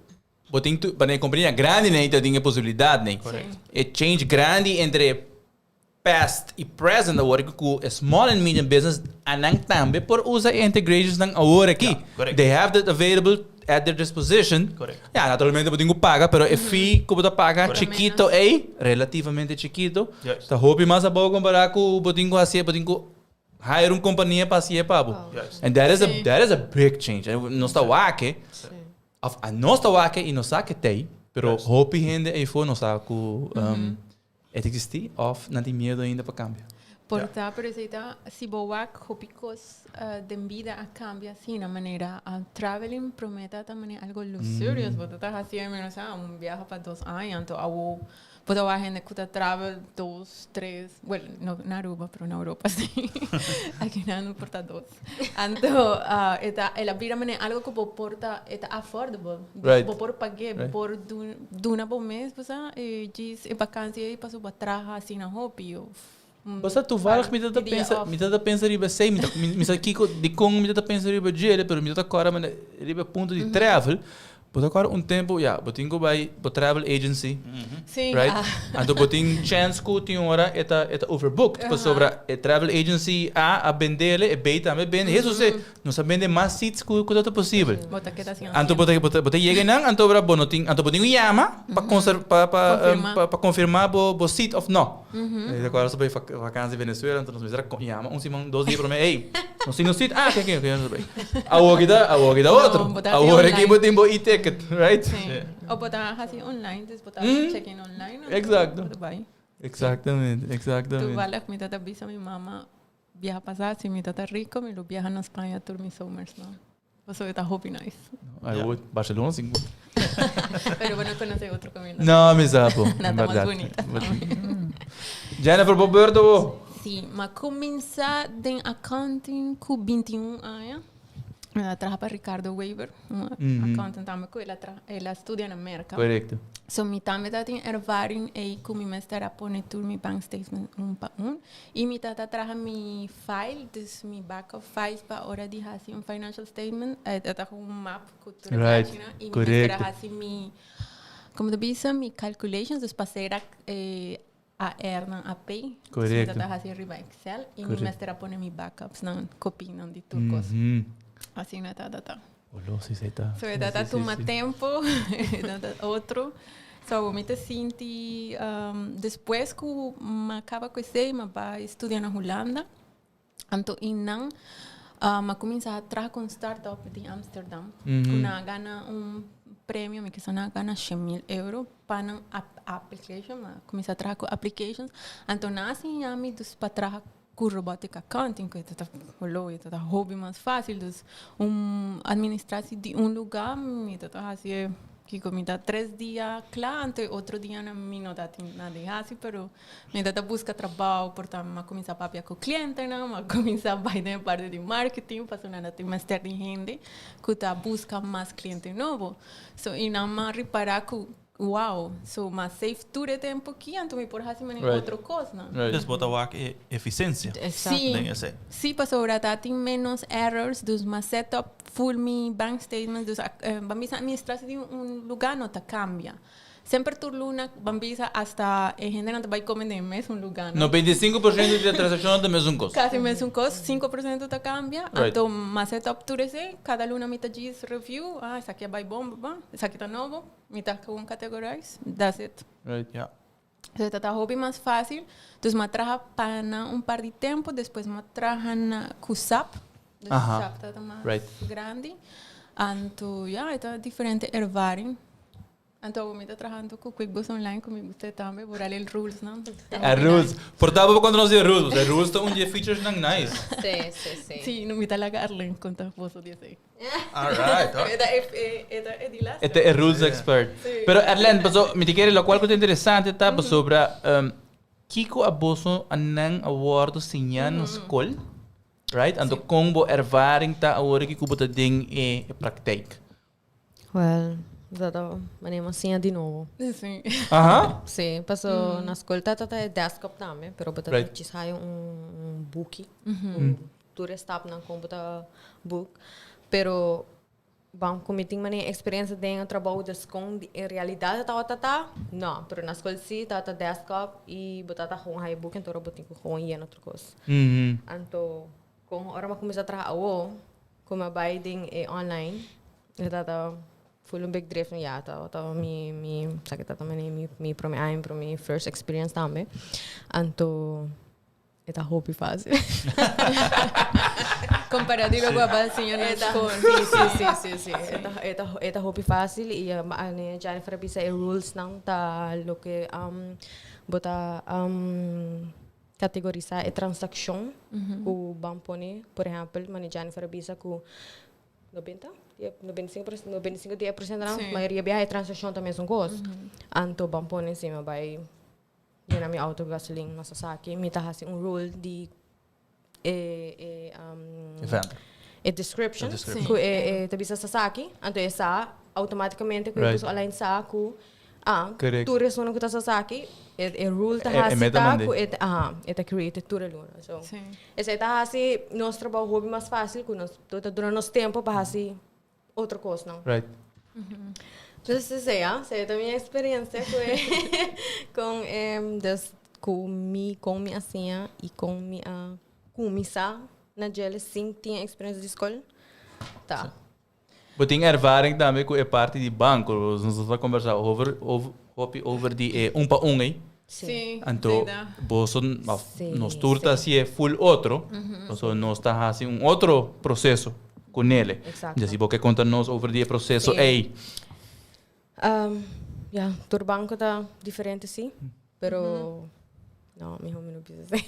bo tin tu, mane compania grandi nan ta tin e posibilidad nan. Correcto. E change grandi entre past y present awor cu e small and medium business anan tambe por usa e integrations nan awor aki. Ja, correcto. They have that available. at their disposition. Correcto. Ja, naturalmente bo tin ku paga, pero e fee ku bo ta paga Correcto. chikito ei, relativamente chikito, Juist. ta hopi mas abou kompará ku bo tin ku hasié, bo tin ku hire un kompania pa hasié pa bo. Juist. And that is a Sí. that is a big change. En nos ta wak e, of a nos ta wak e i nos sa ke t'ei, pero Juist. hopi hende eifo no sa ku e ta eksistí of nan tin miedo ainda pa kambia. Por ta, pero esei ta, si bo wak hopi kos den bida a kambia asina manera traveling prome ta ta manera algo luxurious, bo ta ta hasi menos a un biaha pa dos aña, anto awo bo ta wak hende ku ta travel dos, tres, well, no na Aruba, pero na Europa si, aki nan por ta dos. Anto e ta, el a bira manera algo ku bo por ta, e ta affordable, bo por pag'é, bo por duna bo mes, bo sa, e djis e vakansia ei pasobra bo a traha asina hopi of Bo sa toevallig mi ta ta pensa, mi ta ta pensa riba esei, mi ta mi sa kiko dikon mi ta ta pensa riba djele, pero mi ta ta kòrda manera riba e punto di travel, bo ta kòrda un tempu ya bo tin ku bai bo travel agency, Sí, right? ah. Anto bo tin chèns ku tin ora e ta e ta overbooked, pasobra e travel agency A a bendele, e B tambe a bende, hesus e nos a bende mas seats ku ku ta ta posibel. Bo ta keda sin Anto bo ta bo ta bo ta yega einan, anto ora bo no tin, anto bo tin ku yama pa konser pa pa Konfirmá. pa pa konfirmá bo bo seat òf no. Mi ta acorda nos a bai vakantie Venezuela, anto nos mester a yama un siman, dos dia prome, ey, nos tin nos seat, ah, oké, oké, nos a bai. Awor ki ta, awor ki ta otro. No, bo ta hasi Awor aki online. bo tin bo e-ticket, right? Sí. O bo ta hasi online, dus bo ta check-in online, anto Exacto. bo ta bai. Exactamente, exactamente. Toevallig mi tata bisa mi mama biaha pasa, si mi tata rico, mi lo biaha na Spaña tur mi zomers, no. Pasobra e ta hopi nice. I would. Barcelona sin would. Pero bo no conoce otro caminda. No, mi sa po. Na ta mas bunita. Jennifer, bo beurt bo. Si, m'a cuminsa den accounting cu 21 aña. Mi a traha pa Ricardo Wever, un accountant tambe cu el a traha, el a studia na Merca. Correcto. So mi tambe ta tin ervaring ey cu mi mester a pone tur mi bank statement un pa un. Y mi tata traha mi file, dus mi backup files pa ora di haci un financial statement. E ta un map cu tur e pagina. Y mi mester a haci mi, como ta bisa, mi calculations, dus pa cera e AR nan AP. Dus mi tata haci riba Excel. Y mi mester a pone mi backups nan, copynan di tur cos. Asina ta ta. Olo, si si ta. So e ta tuma tempo, e ta ta otro. So mi ta sinti um, despues ku m'a kaba ku esei, m'a bai studia na Hulanda. Anto einan uh, m'a kuminsá traha ku un startup di Amsterdam. Ku nan a gana un premio, mi kisa nan a gana shen mil euro pa nan application. M'a kuminsá traha ku applications. Anto nan a siña mi dus pa traha Cu robotic accounting cu e ta ta lo e ta ta hopi mas facil dus un administratie di un lugar mi ta ta haci e kico mi ta tres dia cla anto e otro dianan mi no ta tin nada di haci pero mi ta ta busca trabao por ta mi a cuminsa papia cu clientenan mi a cuminsa bay den e parti di marketing pasobra nan ta tin mester di hende cu ta busca mas cliente nobo so y nan a ripara cu Wow, so mas safe tur e tempo ki anto mi por haci manera otro cosnan. Dus bo ta wak e eficiencia Sí, den esey. sí, pasobra ta tin menos errors, dus mas set up full mi bank statements, dus ban bisa administratie di un lugar no ta cambia. Semper tur luna ban bisa hasta e hendenan ta bay come den e mesun lugar, no? 95% di e transaccionnan ta mesun cos. Casi mesun cos, 5% ta cambia, anto mas set up tur esey, cada luna mi ta djis review, ah esaki a bay bon, bon, esaki ta nobo. Mi ta gewoon categorize, that's it. Right. Ja. So e ta ta hopi mas fácil. Dus m'a traha pa nan un par di tempo, despues m'a traha na ku SAP. Dus Aha. SAP ta ta mas Right. grandi. Anto ja, e ta diferente ervaring. Anto awor mi ta trahando ku QuickBooks Online, ku mi gusta e tambe, vooral el rules nan. E rules. Por ta bo kontra nos di e rules. E rules ta un di e features nan nice. Sí, sí, sí. Sí, no mi ta laga Arlen konta boso di esei. All right. E ta e e ta e di laatste. E ta e rules expert. Pero Erlen, paso mi ta kere locual cu ta interesante ta pasobra um, kico a boso a nan a wordo siña na scol, right? Anto con bo ervaring ta awor aki cu bo ta den e praktijk? Well, dat ta manera mi a siña di nobo. Sí. Aha. Sí, paso na scol ta ta e desktop tambe, pero bo ta djis haya un buki. Tur e stapnan kon bo ta boek. Pero ban ku mi tin manera experiencia den e trabou des kon di en realidad e tabata ta, no. Pero na skol si tabata desktop y bo tabata gewoon haya boek enton bo tin ku gewoon yena tur kos. Anto kon ora mi a kuminsá traha awo ku mi a bai den e online. E tata full un bedrijf, ja, ta mi mi sa cu tata mi mi mi prome aña, prome first experience tambe. Anto e ta hopi facil. Comparativo cu aba siña na school. Si. E ta hopi facil y ane Jennifer a bisa, e rules nan ta loke bo ta categorisa e transaccion cu ban pone, por ehempel, mane Jennifer a bisa cu 90, 95, 95 dia por ciento, mayoria biaha e transaccion ta mesun cos. Anto ban pone encima bay yena mi auto gasolin na Sasaki, mi ta hasi un rule di e Event. E description, E description. Cu e ta bisa Sasaki, anto e sa automaticamente cu e online sa cu tur esun cu ta Sasaki, e rule ta E hasi meta ta mande. cu e e ta create tur e luna. So esey ta hasi nos trabou hopi mas facil, cu nos ta dura nos tempo pa hasi otro cos, no? Dus esey, esey ta mi experiencia cu dus cu mi asina y cu mi a cuminsa na djele sin tin experiencia di scol. Ta. Bo tin ervaring tambe cu e parti di banco. Nos a combersa over hopi over di un pa un, eh? Si. Anto, Si, da. boso, nos tur ta haci full otro. Boso nos ta haci un otro proceso cu ne. Exacto. Si bo conta nos over di e proceso, ey. Ja, tur banco ta diferente, si. Pero no, miho mi no bisa esey.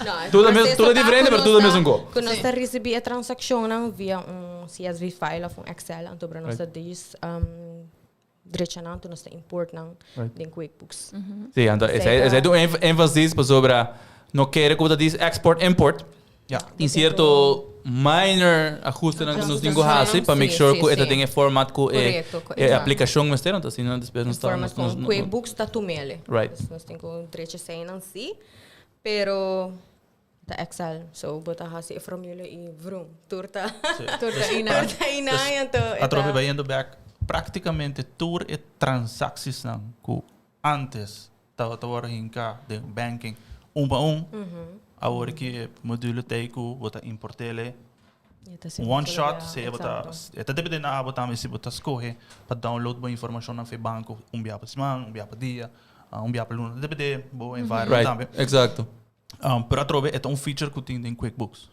No, e proceso Tur ta diferente, cu pero nos tur mesun cos. Cu nos ta ricibi e transaccion via un CSV file of un Excel, anto nos ta dis drecha nan, nos ta import nan den QuickBooks. Si, anto, esey ta un énfasis pasobra no kier cu ta export import. Tin cierto minor ahuste nan cu nos tin cu haci pa make sure cu e tin e format cu e e aplicacion mester, anto asina despues nos ta Format nos cu QuickBooks ta tumele. Dus nos tin cu drecha esey si, pero ta Excel, so bo ta hasi e formule y vroom, tur ta Tur ta ina. Tur ta ina, anto Atrobe, bayendo back, practicamente tur e transacties nan cu antes tabata wordo hinca den banking un pa un. Awor cu e module t'ey cu bo ta import'e one shot, si bo ta ta depende na abo tambe si bo ta scoge pa download bo informacion na fe banco un bia pa siman, un bia pa dia, un bia pa luna, depende bo environment tambe. Pero atrobe e ta un feature cu tin den QuickBooks.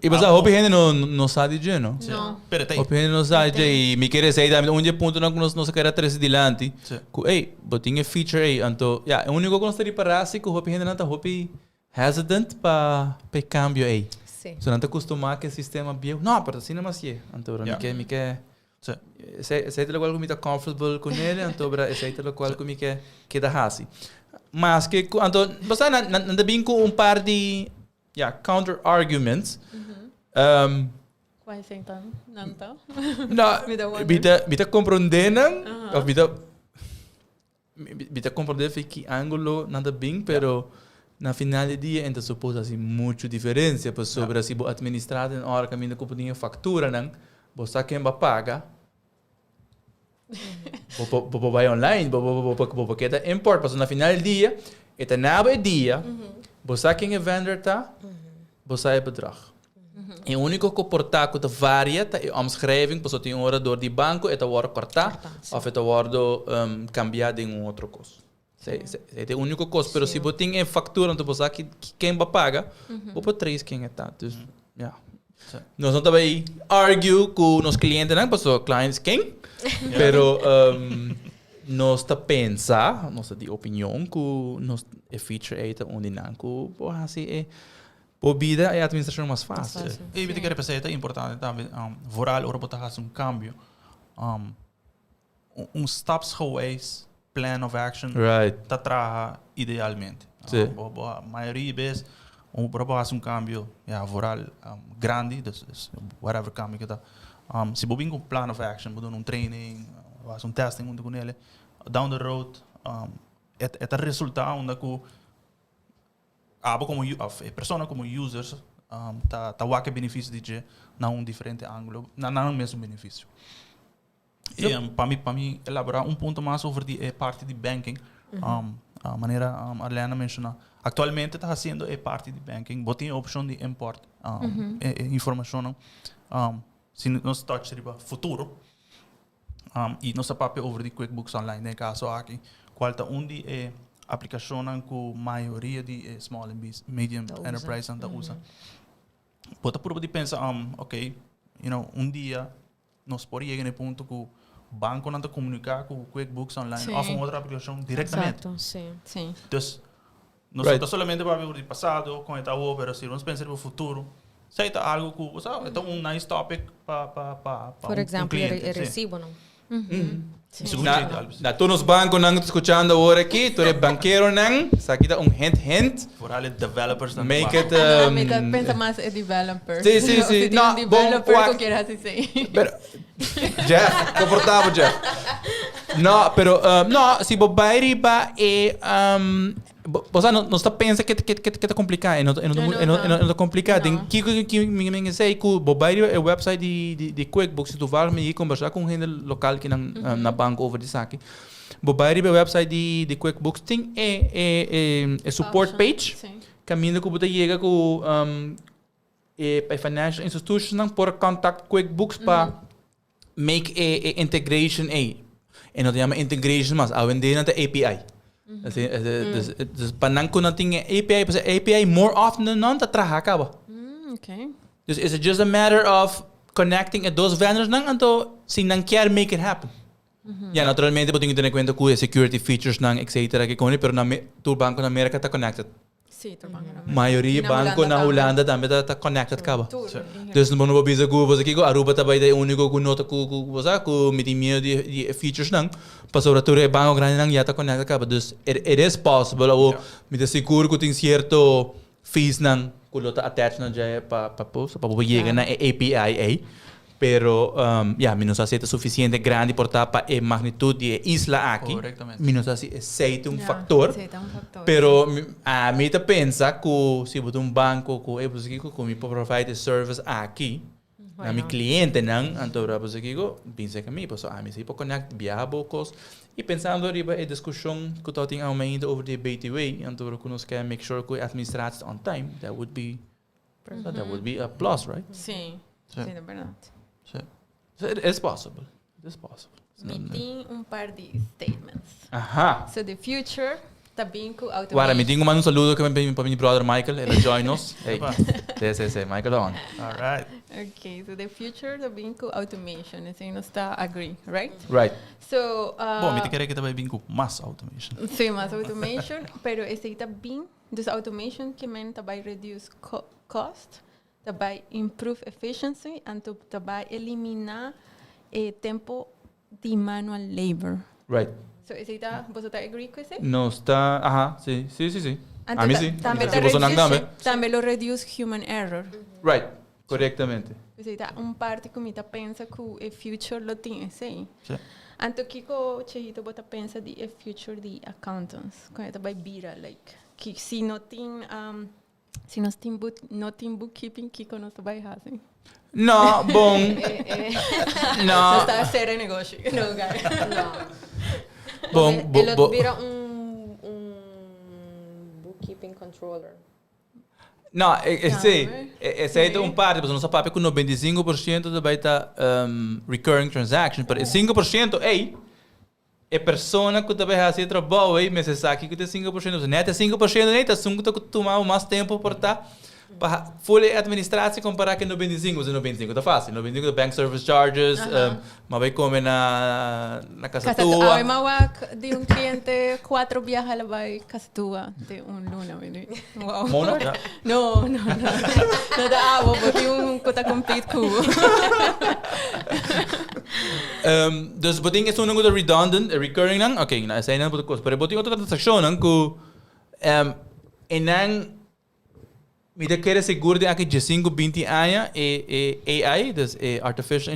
Y mas hopi hende no sa di dje, no? No. Pero t'ey. Hopi hende no sa di dje y mi kier esey tambe un di e puntonan cu nos kier a trece dilanti. Cu ey, bo tin e feature ey, anto ja, e unico cu nos ta ripara si cu hopi hende nan ta hopi hesitant pa e cambio ey. So nan ta acostuma cu e sistema bieu. No, pero asina mas ye. Anto mi ke esey ta locual cu mi ta comfortable cu ne, anto bra esey ta locual cu mi ke keda hasi. Mas que anto, basta nan ta bin cu un par di, ja, counter arguments. Cual zijn dan? Nan ta? No, Mi ta wonder. mi ta comprende nan, of mi ta comprende fi ki angulo nan ta bin, pero na final di dia enta suppose asina mucho diferencia pasobra si bo administra den ora caminda cu bo tin factura nan, bo sa ken bo a paga. Bo bay online, bo keda import, pasobra na final di dia, e ta naba e dia, bo sa ken e vendor ta, bo sa e bedrag. E unico cu por ta cu ta varia ta e omschrijving, pasobra tin ora door di banco e ta wordo corta, of e ta wordo cambia den un otro cos. Se e unico cos, pero si bo tin e factura, anto bo sa ken bo a paga, bo por trace ken e ta. Dus, ja. Nos no ta bay argue cu nos clientenan, pasobra clients king, pero nos ta pensa, nos ta di opinion cu nos e feature ey ta unda nan cu bo hasi e bo bida e administracion mas facil. Mas facil. Y mi ta kere pensa ta importante tambe, vooral ora bo ta hasi un cambio. Un stapsgewijs plan of action ta traha idealmente. Bo, mayoria bes, ora bo hasi un cambio, ja, vooral grandi, dus whatever cambio cu ta. Si bo bin cu un plan of action, bo duna un training, bo hasi un testing hunto cu ele, down the road, e ta resulta unda cu abo como of e persona como users ta wak e beneficio di dje na un diferente angulo, na un mesmo beneficio. Y pa mi elabora un punto mas over di e parti di banking, a manera Arlene menciona, actualmente ta haciendo e parti di banking, bo tin opcion di import e informacion. Si nos touch riba futuro, y nos a papia over di QuickBooks Online den e caso aki, cual ta un di e aplicacionnan cu mayoria di e small and medium enterprisenan ta usa. Bo ta purba di pensa, ok, you know, un dia nos por yega na e punto cu banconan ta comunica cu QuickBooks Online of un otro aplicacion directamente. Exacto, si. Si. Dus, nos no ta solamente papia over di pasado, con e ta awor, pero si nos pensa riba futuro, esey ta algo cu, bo sa, e ta un nice topic pa pa pa pa Por un example, cliente, e si. recibonan. Segun Na, Jade Alves. na tur nos banconan cu ta scuchando awor aki, tur e bankeronan, esaki ta un hint hint. Vooral e developers nan Make ta it, No, mi ta pensa mas e developer. Sí, sí, sí. Si tin No, un bon, developer wak. cu kier haci esey. Pero, Jeff, comportabo Jeff. No, pero, no, si bo bay riba e, bo, bo sa, no, nos ta pensa ke, ke, ke, ke ta complica, e no, e no, E no e no, ta. e no, e no ta complica. Den No. kiko ki mi mi esey ku bo bay riba e website di, di, di QuickBooks, si toevallig mi conversa ku un hende local ki nan, na banco over di esaki. Bo bay riba e website di, di QuickBooks, tin e, e, e, e support Option, page, sí. kaminda ku bo ta yega ku, e, e financial institutions nan por contact QuickBooks pa make e, e integration ei. E no ta yama integration mas, awendia nan ta API. Así, dus, dus pa nan ku nan tin e API, pues e API more often than not ta traha kaba. Okay. Dus is it just a matter of connecting e dos vendors nan, anto si nan kier make it happen. Ja, naturalmente bo tin ku tene kuenta ku e security features nan, etcetera, ke koni, pero na tur banko na Merka ta connected. Sí, tur banko na Merka. Mayoria I na banko Hulanda na tambe. Hulanda tambe ta connected kaba. Tur. Sí. Dus bo no por bisa ku bo sa kiko, Aruba ta bai ta e úniko ku no ta ku ku bo sa ku mi tin miedu di di e features nan, pasobra tur e banko grandinan ya ta connected kaba. Dus it it is possible. Awor mi ta sigur ku tin sierto fees nan ku lo ta attach na dje pa pa pa bo yega na e API ei. Pero ya, mi no sa si e ta suficiente grandi por ta pa e magnitud di e isla aki. Correctamente. Mi no sa si esei ta un Ja, factor. esei ta un factor. Pero ami ta pensa ku si bo ta un banco ku, ey, bo sa kiko, ku mi por provide e service aki na mi clientenan, anto bo sa kiko, bin serka mi, pasobra ami si por connect biaha bo cos. Y pensando riba e discusion ku tabatin awe mainta over di e BTW, anto ku nos ke make sure ku e administratie ta on time, that would be That would be a plus, right? Sí, Sí. sí, de berdad. Sí. So it is possible. It is possible. Mi tin un par di statements. Aha. So the future ta bin cu automation. Guarda, mi tin cu manda un saludo cu pa mi brother Michael. El a join nos. Hey. Sí, sí, sí. Michael ta on. All right. Okay, so the future ta bin cu automation. Esey nos ta agree, right? Right. So, Bon, mi ta kere cu ta bay bin cu mas automation. Sí, mas automation, pero esey ta bin Dus automation ke men ta bai reduce cost, ta bai improve efficiency anto ta bai elimina e tempo di manual labor. Right. So esey ta, boso ta agree cu esey? Nos ta, aha, si, si, si, si. Anto Ami ta- si. Tambe Mi ta si boso nan reduce, tambe. tambe lo reduce human error. Right, correctamente. Esey ta un parti cu mi ta pensa cu e future lo tin esey. Sí. Anto kiko Chehito bo ta pensa di e future di accountants? Con e ta bai bira like ki si no tin um, si nos tin book, no tin bookkeeping kiko nos ta bai hasi? No, bon. No. Nos ta hacer e negoshi. No, guy. No. Bon, bo, E lo bo. bira un, un bookkeeping controller. No, e, e, sí, e, esei ta Sí. un parte, pasobra nos a papia ku 95% ta bai ta um, recurring transaction, pero e 5% ei, e persona ku ta bai hasi e trabou ei mester sa kiko ta e 5%, pasobra net e 5% ei ta esun ku ta tuma bo mas tempo por ta pa full e administratie kompará ku e 95, pasobra e 95 ta fácil, 95 ta bank service charges, um, Ma bay come na na casa Casa tua. Awe ma wak di un cliente cuatro biaha la bay casa tua den un luna mi di. Wow. Mona? Ja. No, no, no. No ta abo, bo tin un cu ta compete cu bo. Um, dus bo tin esunnan cu ta redundant, e recurring nan, ok, na eseinan bo ta cos. Pero bo tin otro transaccionnan cu um, e nan Mi ta kere sigur den aki diesinco binti aña e e AI, dus e artificial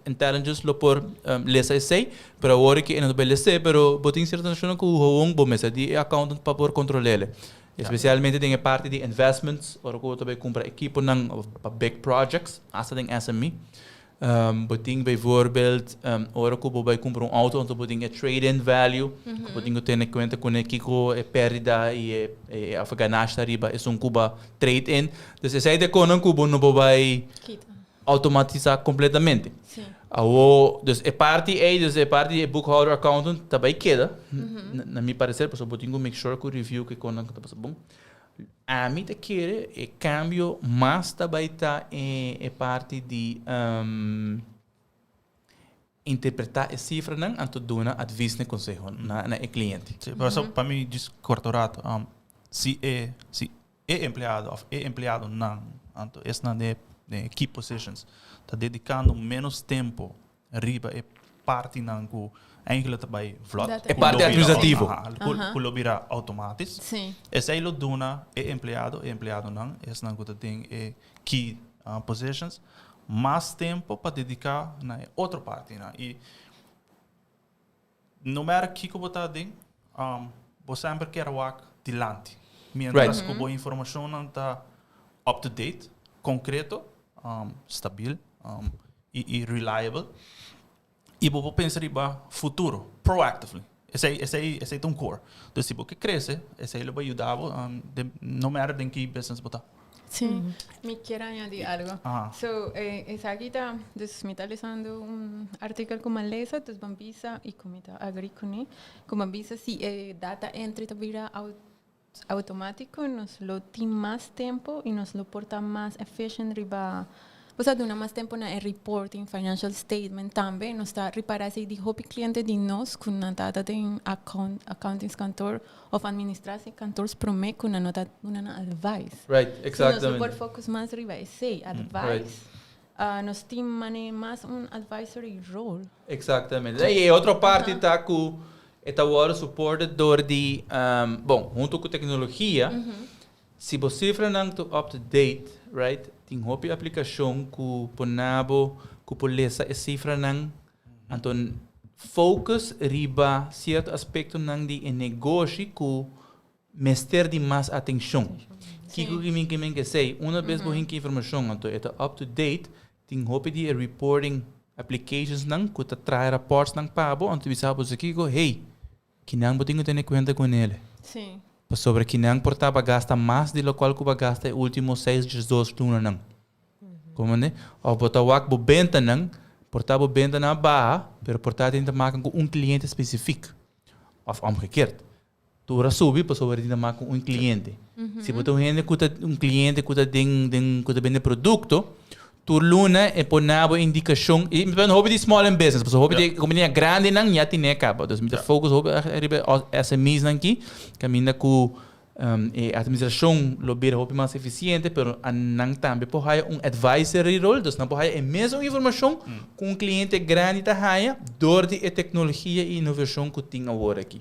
intelligence lo por lesa esey, pero awor ki e no ta bay les'e, pero bo tin cierto transaccionnan cu gewoon bo mester di e accountant pa por control'e. Especialmente den e parti di investments, ora cu bo ta bay cumpra equiponan of pa big projects, hasta den SME. Bo tin bijvoorbeeld ora ku bo bai kumpra un auto anto bo tin e trade-in value ku bo tin ku tene kuenta kuné kiko e pèrdida i e e of e ganashi ta riba esun ku bo trade-in. Dus esei ta e konan ku bo no por bai Kita. automatisa completamente. Awo, dus e parti ei, dus e parti di e boekhouder, accountant, ta bay keda, na mi parecer, pasobra bo tin cu make sure cu review cu e conan ta pasa bon. Ami ta kere e cambio mas ta bay ta e e parti di interpreta e cifranan anto duna advies na e conseho na na e cliente. Sí, pasobra pa mi djis corto rato, si e si e empleado of e empleadonan, anto esnan den e key positions, ta dedicando menos tempo riba e partinan cu eigenlijk ta bay vlot. E parti administrativo. Cu lo bira automatisch. Esey lo duna e empleado, e empleadonan, esnan cu ta den e key positions, mas tempo pa dedica na e otro partinan. Y No matter kiko bo ta aden, bo semper kier wak dilanti. Mientras ku bo informashonnan ta up to date, konkreto, stabil i reliable. I bo por pensa riba futuro, proactively. Esei, esei, esei ta un core. Dus si bo ke krese, esei lo bai yuda bo, no matter den ki business bo ta. Sí, mi kier añadi algo. So, esaki ta, dus mi ta lesando un artikel ku mi a lesa, dus bo a bisa, i ku mi ta agree kuné, ku bo a bisa si e data entry ta bira automatiko, nos lo tin mas tempo i nos lo por ta mas efficient riba, bo sa duna mas tempo na e reporting, financial statement tambe. Nos ta ripara esei di hopi cliente di nos ku nan ta den account, accountingskantoor Of administratie kantoor promé ku nan no ta duna nan advice. Right, exactamente. So nos lo por focus mas riba esei, advice. Nos tin mane mas un advisory role. Exactamente. I e otro parti ta ku e ta wòrdu supported dor di, bon, huntu ku teknologia, si bo sifranan ta up to date, right, tin hopi aplikashon ku por na bo ku por lesa e sifranan. Anto focus riba cierto aspectonan di e negoshi cu mester di mas atencion. Kico ki mi kimen kesey? Una bes bo hinca informacion anto e ta up to date, tin hopi di e reporting applicationsnan cu ta traha rapportsnan pa bo anto bisa bo kico, hey, kinan bo tin cu tene cuenta cu nele. Pasobra kinan por ta ba gasta mas di locual cu ba gasta e ultimo seis, diesdos lunanan. Comprende? Of bo ta wak bo bentanan, por ta bo bentanan a baha, pero por ta tin te maken ku un cliente specifiek. Of omgekeerd. Tur a subi pasobra tin te maken ku un cliente. Si bo ta un hende ku ta un cliente ku ta den den ku ta bende producto, tur luna e por na bo indicacion, i mi ta hopi di small in business, pasobra hopi di compania grandinan ya tine caba. Dus mi ta focus hopi riba SME's nan aki, caminda ku E administracion lo bira hopi mas eficiente, pero nan tambe por haya un advisory rol, dus nan por haya e mesun informacion cu un cliente grandi ta haya door di e tecnologia y innovacion cu tin awor aki.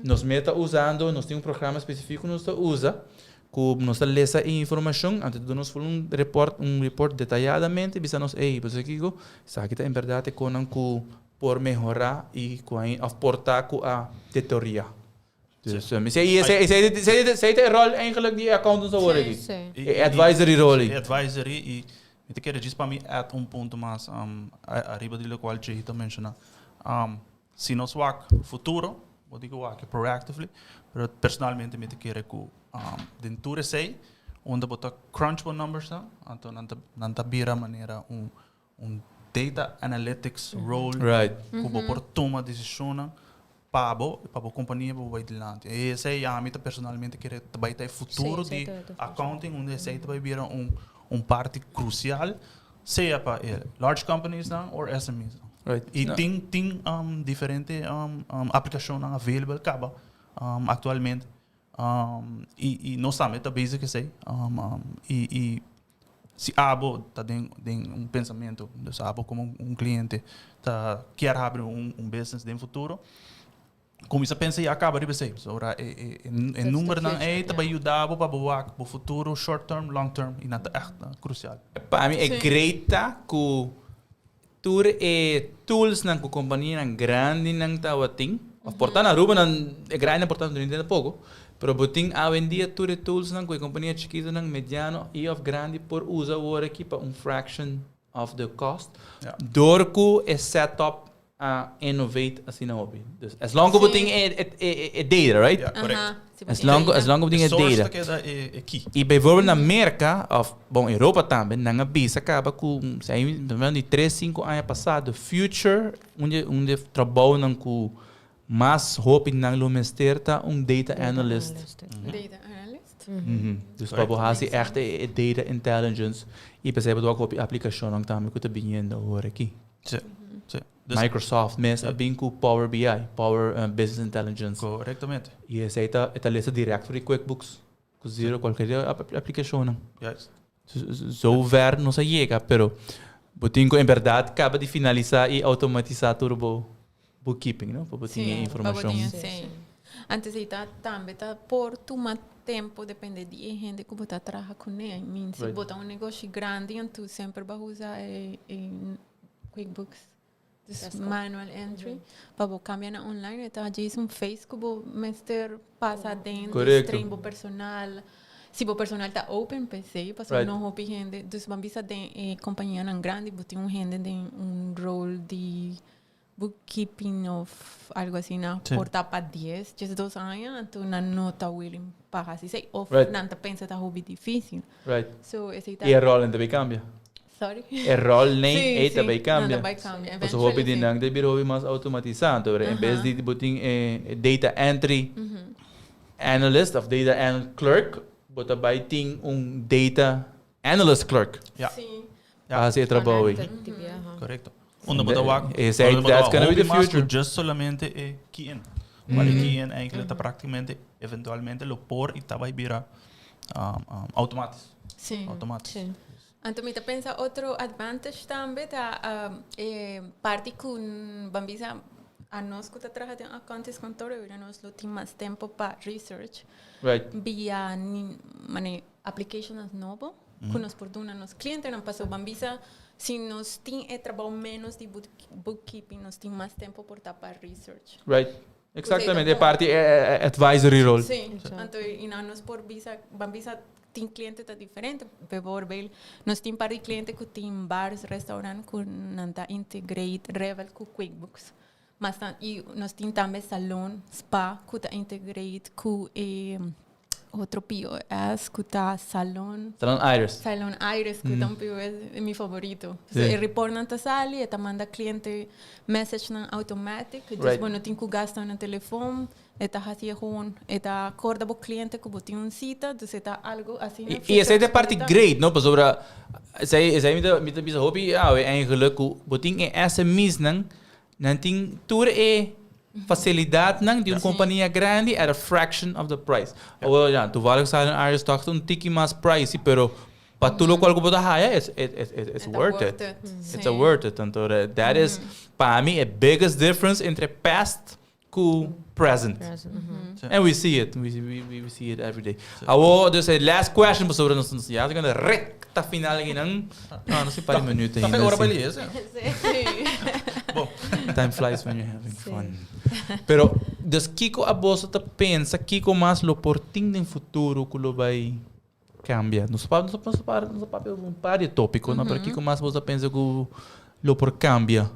Nos mes ta usando, nos tin un programa specifico cu nos ta usa, cu nos ta lesa e informacion, anto ta duna nos full un report, un report detayadamente bisa nos, ey, bo sa kico? Esaki ta en berdad e conan cu por mehora y cu a, of por ta cu a deteriora. Dus, esei, esei, esei, esei, esei ta e rol eigenlijk di e accountants awor aki. Sí. E advisory rol E advisory y mi ta kere djis pa mi add un punto mas ariba di locual Jay ta menciona. Si nos wak futuro, bo di cu wak proactively, pero personalmente mi ta kere cu den tur esei unda bo ta crunch bo numbersnan, anto nan ta nan ta bira manera un un data analytics role cu bo por tuma decisionnan pa bo y pa bo compania pa bo bay dilanti. Y esey ami ta personalmente kere ta bay ta e futuro di accounting unda esey ta bay bira un un parti crucial sea pa e large companies nan or SME's nan. Y tin tin diferente aplicacionnan available caba actualmente y y nos tambe ta bezig esey y y Si abo ta den den un pensamentu, dus abo komo un kliente ta kier habri un un business den futuro, kuminsá pensa ya kaba riba esei. Pasobra e e e numbernan ei ta bai yuda bo pa bo wak bo futuro short term, long term i nan ta ègt krusial. Pa mi e great ta ku tur e toolsnan ku kompanianan grandinan tabatin, òf por ta na Aruba nan e grandinan por ta no tin tampoco, pero bo tin awendia tur e toolsnan ku e kompania chikitonan, mediano i òf grandi por usa awor aki pa un fraction of the cost, dor ku e setup. A innovate asina hopi. Dus as long ku bo tin e e e data, right? Ja, correct. Aha, si bo As tin long data. as long ku bo tin E e source data. ta keda e e key. I bijvoorbeeld na Merka of bon Europa tambe nan a bisa kaba ku si di tres sinku aña pasá the future un di un di e trabounan ku mas hopi nan lo mester ta un data analyst. Data analyst. Dus pa bo hasi echt e data intelligence i p'esei bo ta wak hopi aplikashonnan tambe ku ta biniendo awor aki. Sí, sí. Dus, Microsoft mes a bin ku Power BI, Power Business Intelligence. Korektamente. I esei ta e ta lesa direct for di QuickBooks, ku Xero, kualkier aplikashonnan. Juist. Zo ver nos a yega, pero bo tin ku en bèrdat kaba di finalisá i outomatisá tur bo bookkeeping, no? Pa bo tin e informashon. Sí, pa bo tin esei. Antes ei ta tambe ta por tuma tempo depende di e hende ku bo ta traha kuné. I mean, si bo ta un negoshi grandi anto semper bo a usa e QuickBooks, dus manual entry, pa bo cambia na online e ta djis un face cu bo mester pasa aden, dus train bo personal, si bo personal ta open p'esey, pasobra no hopi hende, dus bo a bisa den e companianan grandi bo tin un hende den un rol di bookkeeping of algo asina por ta pa dies, diesdos aña, anto nan no ta willing pa haci esey of nan ta pensa ta hopi dificil. So esey ta. Y e rol nan ta bay cambia. Sorry. E rol nan Sí, ei ta sí, bay cambia. Nan ta bay cambia. Pasobra hopi di Eventually, nan ta bira hopi mas automatisa. Anto en bes di bo tin e data entry analyst of data clerk, bo ta bay tin un data analyst clerk. Ja. Sí. Pa haci e trabou ei. Correcto. Unda bo ta wak, Esei, unda bo ta that's wak gonna be hopi the mas ku future. just solamente e key in. Maar e key in eigenlijk ta prácticamente eventualmente lo por y ta bay bira automatisch. Sí. Automatisch. Sí. Anto mi ta pensa otro advantage tambe ta e parti ku ban bisa anos ku ta traha den accountingskantoor ora nos lo tin mas tempo pa research. Via mane applicationnan nobo ku nos por duna nos clientenan pasobra ban bisa si nos tin e trabou menos di bookkeeping nos tin mas tempo por ta pa research. Right. Exactamente, e parti advisory role. Sí, anto y nan nos por bisa, ban bisa tin cliente ta diferente, bijvoorbeeld nos tin par di cliente cu tin bars, restaurant cu nan ta integrate Revel cu QuickBooks. Mas ta, y nos tin tambe salon, spa cu ta integrate cu e otro POS cu ta salon. Salon Aires. Salon Aires cu ta un POS, mi favorito. So e reportnan ta sali, e ta manda cliente messagenan automatic, dus bo no tin cu gasta na telefon, e ta haci e gewoon, e ta corda bo cliente cu bo tin un cita, dus e ta algo asina. Y esey ta e parti great, no? Pasobra esey esey mi ta mi ta bisa hopi awe eigenlijk cu bo tin e SME's-nan, nan tin tur e facilidadnan di un compania grandi at a fraction of the price. Awor ya, toevallig Silent Iris toch un tiki mas pricey, pero pa tur locual cu bo ta haya, it's it's it's worth it. It's a worth it. Anto that is pa mi e biggest difference entre past cu present. And we see it. We, we, we see it every day. Awo, dus e last question pasobra nos nos ya ta recta final akinan. No, nos tin par di minuut Ta ainda. ora sí. bali ese. Bon. Time flies when you're having fun. Pero, dus kiko a boso ta pensa, kiko mas lo por tin den futuro ku lo bai cambia? Nos pa, nos nos pa, nos papia over un par di tópiko, no? Pero kiko mas boso ta pensa ku lo por cambia?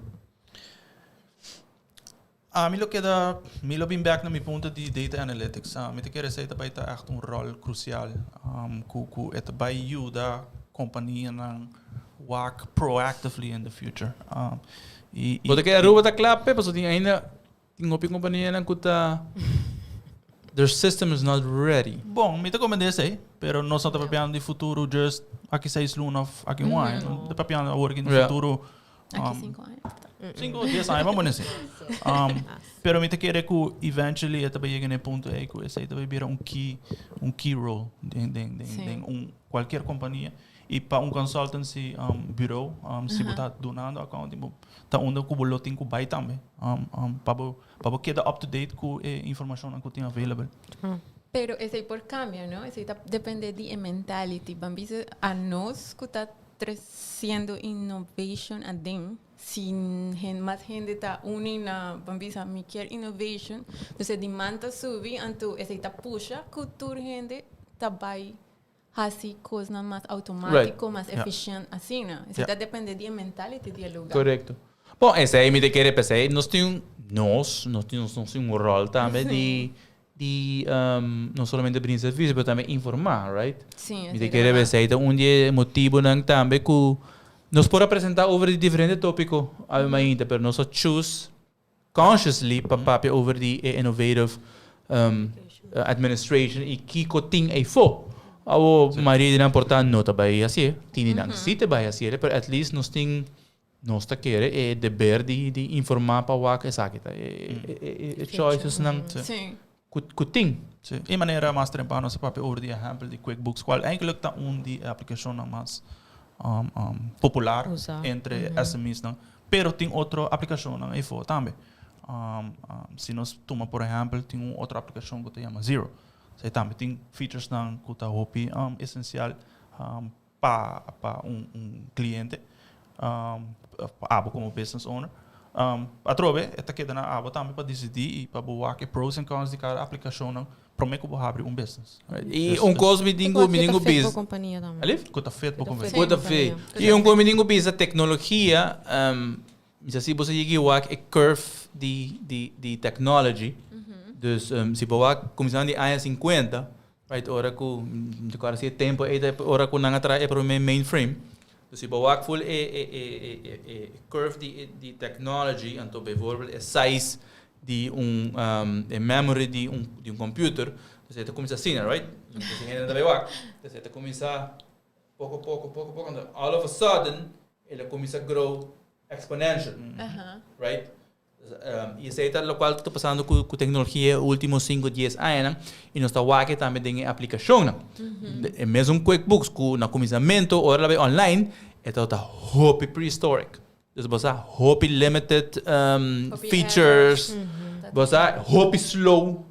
Ami lo keda, mi lo bin bek na mi punto di data analytics. Mi ta kere esei ta bai ta echt un rol crucial cu cu e ta bai yuda companianan wak proactively in the future. Y, Bo ta kere Aruba ta kla p'e? Pasobra tin ainda tin hopi companianan cu ta their system is not ready. Bon, mi ta comprende esei, pero nos no ta papiando di futuro just aki seis luna of aki un aña. No ta papiando awor aki di futuro Aki 5 aña. 5 o 10 aña, vamos poner así. Pero mi ta kere ku eventually e ta bai yega na e punto ei ku esei ta bai bira un key, un key role den, den, den, den un cualkier compania. Y pa un consultancy bureau, si bo ta dunando accounting, bo ta unda ku bo lo tin ku bai tambe. Pa bo, pa bo keda up to date ku e informacionnan ku tin available. Pero esei por cambia, no? Esei ta depende di e mentality. Ban bisa anos ku ta Treciendo innovation aden, si mas hende ta uni na ban bisa mi kier innovation, dus e demand ta subi, anto esei ta pusha cu tur hende ta bay haci cosnan mas automatico, mas efficient asina. Esei ta depende di e mentality di e lugar. Correcto. Bon, esei mi ta kere p'esei nos tin un, nos, nos tin nos tin un ròl tambe di di no solamente brinda servisio pero tambe informá, right? Sí, Mi ta esei ta kere berdad. p'esei ta un di e motibunan tambe ku nos por a presentá over di diferente tópiko awe mainta pero nos a choose consciously pa papia over di e innovative administration y kico tin eyfo. Awo mayoria di nan por ta no ta bay hacié, tin di nan si ta bay hacié, pero at least nos tin, nos ta kere e deber di di informa pa wak esaki ta e choices nan cu tin. Si, y manera mas trempan nos a papia over di ehempel di QuickBooks, cual eigenlijk ta un di e aplicacionnan mas popular entre SME's nan. Pero tin otro aplicacionnan eyfo tambe. Si nos tuma por ehempel tin un otro aplicacion cu ta yama Xero. Esey tambe tin featuresnan cu ta hopi esencial pa pa un un cliente pa abo como business owner. Atrobe e ta keda na abo tambe pa dicidi y pa bo wak e pros and cons di cada aplicacionnan prome cu bo habri un business. Y un cos mi tin cu mi tin cu bisa. Alif? Cu ta fit bo compania. Cu ta fit. Y un cos mi tin cu bisa tecnologia mi sa si bo sa yega wak e curve di di di technology. Dus si bo wak cuminsando di aña cincuenta Right, ora ku, mi ta kòrda si e tempu ei ta ora ku nan a traha e promé mainframe. Dus si bo wak ful e e e e e curve di di technology, anto bijvoorbeeld e size di un e memory di un di un computer, dus e ta kuminsá asina, right? Dus e hende ta bai wak. Dus e ta kuminsá poko poko poko poko, anto all of a sudden el a kuminsá grow exponential, right? Y esey ta locual ta pasando cu tecnologia e ultimo cinco, dies añanan y nos ta wak e tambe den e aplicacionnan. E mesun QuickBooks cu na cuminsamento ora la bay online e tabata hopi prehistoric. Dus bo sa hopi limited features, bo sa hopi slow,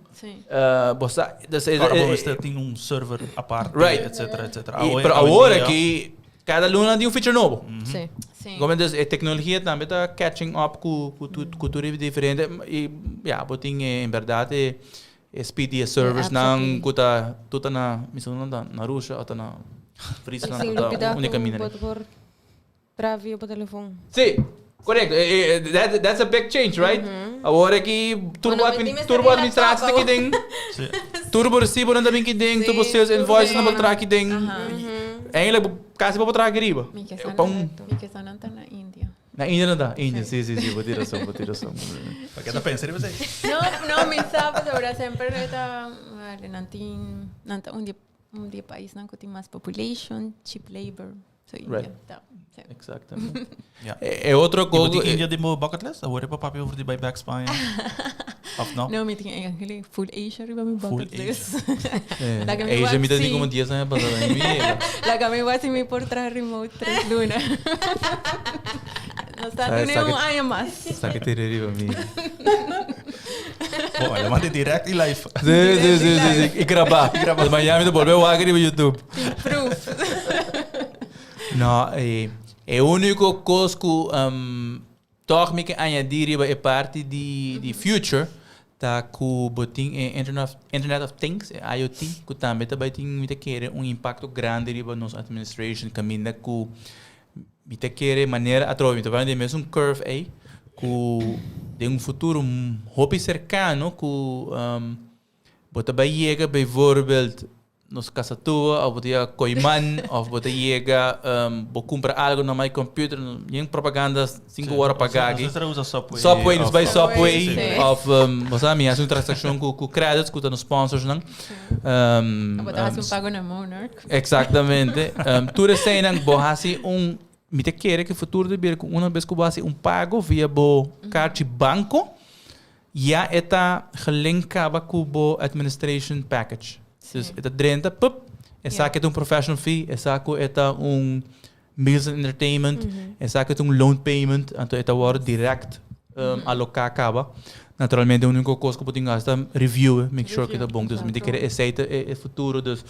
bo sa. Ora bo mester tin un server aparte, etcetera, etcetera. Pero awor aki Cada luna tin un feature nobo. Sí. Sí. Como entonces e tecnologia tambe ta catching up cu cu tu cu tur e diferente y ya bo tin e en berdad e e speed di e servers nan cu ta tur ta na mi sa unda ta na Russia o ta na Friesland Sin o ta lubida unda cu caminda bo por traha via bo telefon. Sí, correcto. That that's a big change, right? Awor aki tur bo Bueno, mi tur bo tin mester administratie ta laptop kiden. Tur bo recibonan ta bin kiden, tur bo sales invoices nan por traha kiden. Eigenlijk bo casi bo por traha aki riba. Mi ke Pa un mi ke sa nan ta na India. Na India nan ta? India, si, si, si, bo tin rason, bo tin rason. Pa ke ta pensa riba esei? No, no, mi sa pasobra semper ta, vale, nan tin, nan ta un di un di e paisnan ku tin mas population, cheap labor. So India Right. ta, sí. Exactamente. Ja. E, e otro Y bo ko tin India den bo bucket list? Awor e pa papia over di bai back Spanje? Of no? No, mi tin eigenlijk full Asia riba mi Full bucket list. Eh, Laga mi Asia mi ta wak tin si. como 10 aña pasado en mi llega. Laga mi wak si mi por traha remote 3 luna. No está Sabe, ni sabe- un año mas. Sa que te riba mi. Bo, el a manda direct y live. Sí, sí, sí, sí, sí. Y grabá. Grabá. Miami te volve wak riba YouTube. Tin proof. No, e, e único cos cu um, toch mi ke añadir riba e parti di, di future ta cu bo tin e Internet of, Internet of Things, e IoT, cu tambe ta bay tin, mi ta kere, un impacto grandi riba nos administration caminda cu Mi ta kere manera atrobe, mi ta bay den mesun curve ey, cu den un futuro hopi cercano cu bo ta bay yega bijvoorbeeld nos casa tua of bo ta yega Kooiman of bo ta yega bo cumpra algo na my computer, yen propaganda cinco ora paga aki. Nos ta usa Subway. Subway, nos bay Subway Sí. of bo sa mi haci un transaccion cu credits cu ta nos sponsors nan. Bo ta haci un pago na Monarch. Exactamente. Tur eseinan bo hasi un, mi ta kere ku futuro ta bira ku una bes ku bo hasi un pago via bo karchi banko, ya e ta gelink kaba ku bo administration package. Dus e ta drenta, pup, e sa ku e ta un professional fee, e sa ku e ta un meals and entertainment, e sa ku e ta un loan payment, anto e ta wòrdu direct aloká kaba. Naturalmente úniko kos ku bo tin ku hasi ta review e, make sure ku ta bon. Dus mi ta kere esei ta e futuro. Dus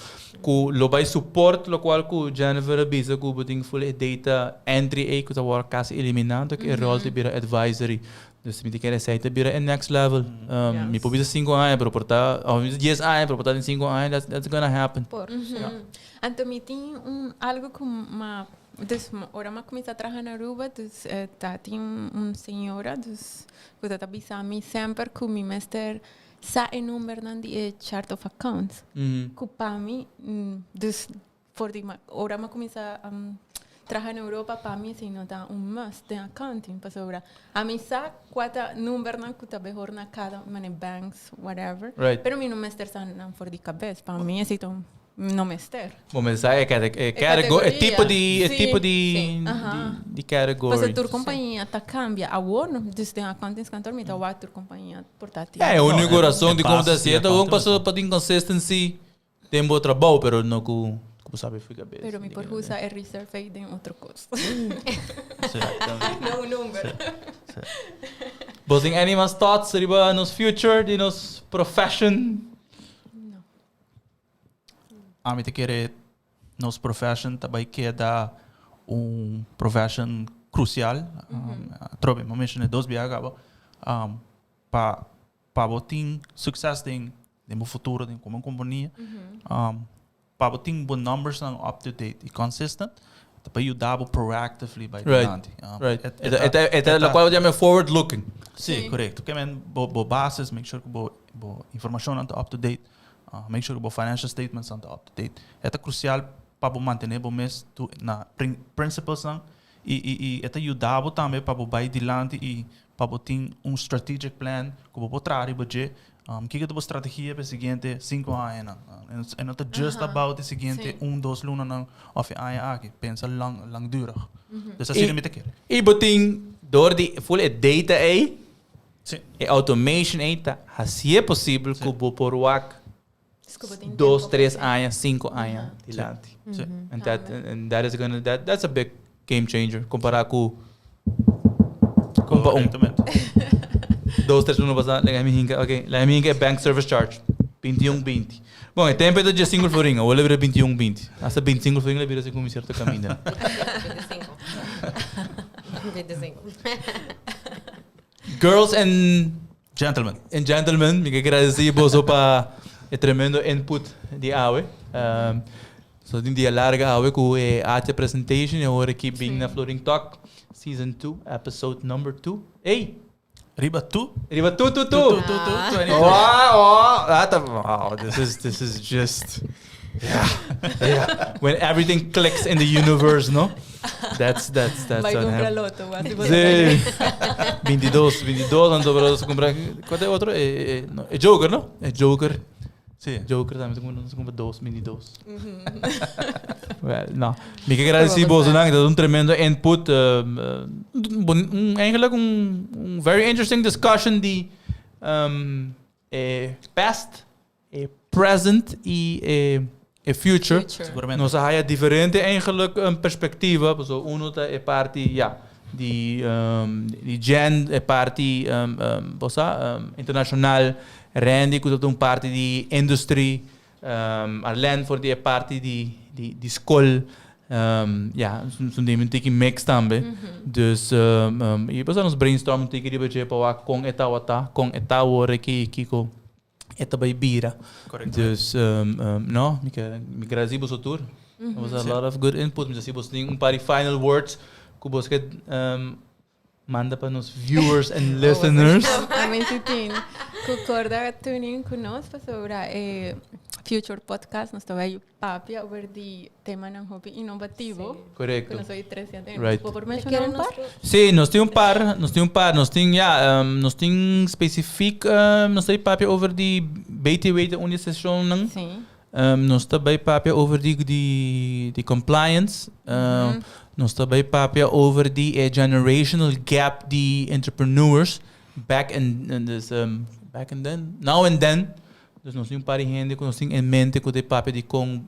ku lo bai support lokual ku Jennifer a bisa ku bo tin ku ful e data entry ei ku ta wòrdu kasi eliminá, anto ku e ròl ta bira advisory. Dus mi ta kere esei ta bira e next level. Mi por bisa sinku aña pero por ta, òf mi bisa dies aña pero por ta den sinku aña that's gonna happen. Por. Anto mi tin un algo ku m'a. Dus ora mi a cuminsa traha na Aruba, dus ta tin un señora dus cu ta ta bisa mi semper cu mi mester sa e numbernan di e chart of accounts. Cu pa mi, dus for di ora mi a cuminsa traha na Europa pa mi esey no ta un must den accounting pasobra ami sa cua ta numbernan cu ta behor na cada mane banks whatever, pero mi no mester sa nan for di cabes. Pa mi esey ta un No mester. Bo mester sa e cate- e category, e tipo di, e tipo di, di, di category. Pasobra tur compañia ta cambia. Awor, dus den accountingskantoor mi ta wak tur compañia por ta tin. Ja, e unico razon di como ta haci e ta bon pasobra pa tin consistency den bo trabou, pero no cu cu bo sabi fui cabes. Pero mi por usa e reserve ei den otro cos. Sí. No un number. Sí. Bo tin any mas thoughts riba nos future di nos profession? No. Ami ta kere nos profession ta bai keda un profession crucial. Atrobe, mi a menciona dos biaha caba. Pa pa bo tin succes den den bo futuro den como compania, pa bo tin bo numbersnan up to date y consistent, ta pa yuda bo proactively bai dilanti. Right, right. E ta locual bo ta yama forward looking. Si, correcto. Ke men bo bo bases, make sure cu bo bo informacionnan ta up to date. Make sure ku bo financial statements-nan ta up to date. E ta krusial pa bo mantené bo mes tu na principles-nan i i i e ta yuda bo tambe pa bo bai dilanti i pa bo tin un strategic plan ku bo por traha riba dje. Kiko ta bo strategia pa e siguiente sinku añanan? E no ta just about e siguiente un, dos lunanan òf e aña aki. Pensa lang langdurig. Dus asina mi ta kere. I bo tin dor di ful e data ei Sí. E automation ei ta hasié posibel ku bo por wak Ku bo tin dos, tempo tres pa aña, sinku aña dilanti. Sí. And that, and that is gonna, that, that's a big game changer kompará ku un pa un. Correctamente. Dos, tres luna pasá, laga mi hinka, ok, laga mi hinka e bank service charge, 21 binti. Bon, e tempo e ta 15 florin, awor el a bira 21 binti. Hasta 25 florin el a bira segun mi cierto caminda. 25. 25. Girls and Gentlemen. And gentlemen, mi ke gradeci boso pa e tremendo input di awe. Um, so tin dia larga awe ku e Atje presentation e ora ki bin na Florin Talk season 2, episode number 2. Ey! Riba tu. Riba tu tu tu. Tu tu tu. tu. Wow, wow, that, wow, this is this is just yeah, yeah. When everything clicks in the universe, no? That's that's that's Bai what compra hap- loto, así bo Sí. 22, 22, anto pero se compra ¿Cuál es otro? Eh, eh, no, eh, Joker, no? Eh, Joker. Sí. Joker también se compra, se compra dos, 22. Well, no. Mi ke agradeci boso nan, dat un tremendo input. Um, eh, un, un, eigenlijk un, un very interesting discussion di um, eh, past E present y e e future. Future. Seguramente. Nos a haya diferente eigenlijk um, perspectiva. Paso uno ta e parti ja, di, um, di gen, e parti um, um, bosa, um, internacional. Randy ku ta un parti di industry. Um, Arlen voor di e parti di, di, di school. Um, ja, zo'n ding een tiki mix tambe. Dus um, um, y bosa nos brainstorm un tiki riba dje pa wak kon e tawata, kon e ta awor aki, kiko E ta bai bira. Correcto. Dus, um, um, no, mi ke, mi gradeci boso tur. It was a lot of good input. Mi sa si boso tin un par di final words ku boso ke um, manda pa nos viewers and listeners. Ami si tin. Ku korda tune in ku nos pasobra e future podcast nos ta bai Papia over di temanan hopi innovativo. Correcto. Ku nos hoy trece aden. Right. Bo por menciona un par? Sí, nos tin un par, nos tin un par, nos tin ja, um, nos tin specifiek, um, nos ta papia over di BTW ta un di sessionnan. Sí. Um, nos ta bay papia over di, di, di compliance. Um, mm -hmm. Nos ta bay papia over di e generational gap di entrepreneurs back in, in this, um, back and then, now and then. Dus nos tin un par di hende ku nos tin en mente ku ta e papia di kon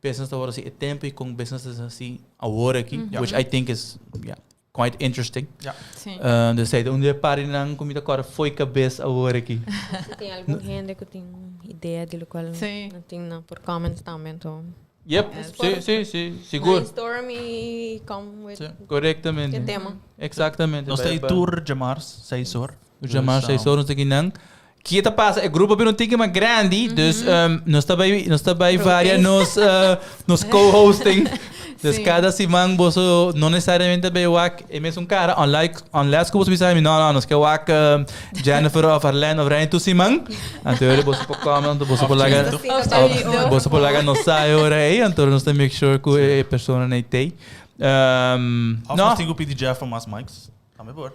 business ta wòrdu hasi e tempu i kon business ta hasi awor aki, which I think is yeah, quite interesting. Ja. Sí. Uh, dus ei ta un di e parinan ku mi ta kòrda fo'i kabes awor aki. Si tin algun hende ku tin idea di lokual Sí. nan tin nan por comments tambe anto. Yep, sí, sí, sí, sigur. Brainstorm i come with Sí. Korektamente. e tema. Exactamente. Nos ta Bai- ei bai. tur djamars, seis or. Djamars, Dus, seis or, nos ta kinan. Ki ta pasa? E grupo bira un tiki mas grandi, dus um, nos ta bai, nos ta bai varia nos, uh, nos co-hosting. Dus cada siman boso no necesariamente bay wak e mesun cara, unlike, unless ku boso bisa mi, no, no, nos ke wak Jennifer of Arlene of Ryan tur siman. Anto ora boso por comment, anto boso por laga, boso por laga nos sa e ora ei, anto nos ta make sure ku e personanan ei tei. Of No. nos tin ku pidi Jeff pa mas mics. Tambe por.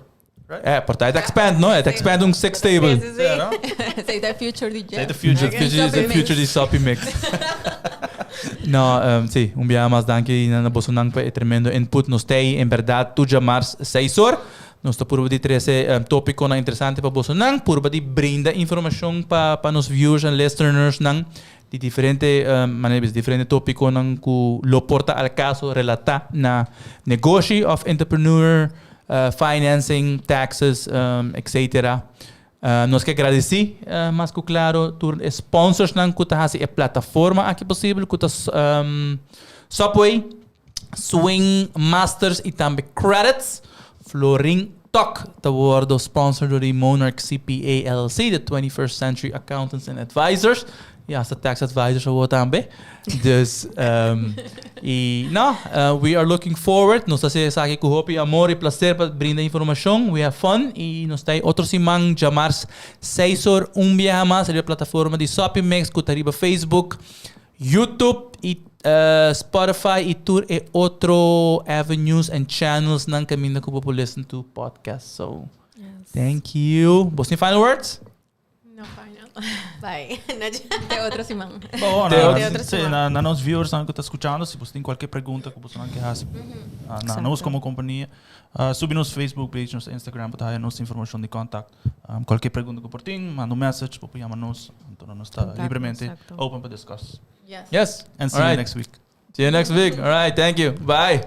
Right? Eh, por ta e ta expand, no? E ta expand un six table. Sí, sí, sí. no? Esei ta e future di Jeff. Esei ta future. The future, the future di Soppy Mix. No, sí, un biaha mas danki na bosonan pa e tremendo input. Nos ta ei, en berdad, tur djamars seis or. Nos ta purba di trece topiconan interesante pa bosonan, purba di brinda informacion pa pa nos viewers en listenersnan di diferente, manera di bisa, diferente topiconan cu lo por ta al caso relata na negoshi of entrepreneur, financing, taxes, etc. Nos ke gradisí mas ku klaro tur e sponsorsnan ku ta hasi e plataforma aki posibel ku ta Subway, Swing Masters i tambe Credits. Florin Talk ta wordo sponsor dor di Monarch CPA LLC, the 21st Century Accountants and Advisors. I hasta tax advisors awor tambe. Dus, i no, we are looking forward. Nos ta haci esaki cu hopi amor i placer pa brinda informacion. We have fun i nos ta ei otro siman djamars seis or un biaha mas riba plataforma di Soppy Mix cu ta riba Facebook, YouTube i Spotify i tur e otro avenues and channels nan caminda cu bo por listen to podcast. So, thank you. Bo tin final words? No final. Bye. Te otro siman. Bo, Te na, otro sí, siman. na nos viewers nan ku ta skuchando, si bos tin kualke pregunta ku boso nan ke hasi na nos komo kompania, subi nos Facebook page, nos Instagram, bo ta haya nos informashon di kontakt. Kualke pregunta ku por tin, manda un message, bo por yama nos, anto nos ta Contacto, libremente exacto. open pa discuss. Yes. Yes. And see you Alright. next week. See you next week. All right. Thank you. Bye.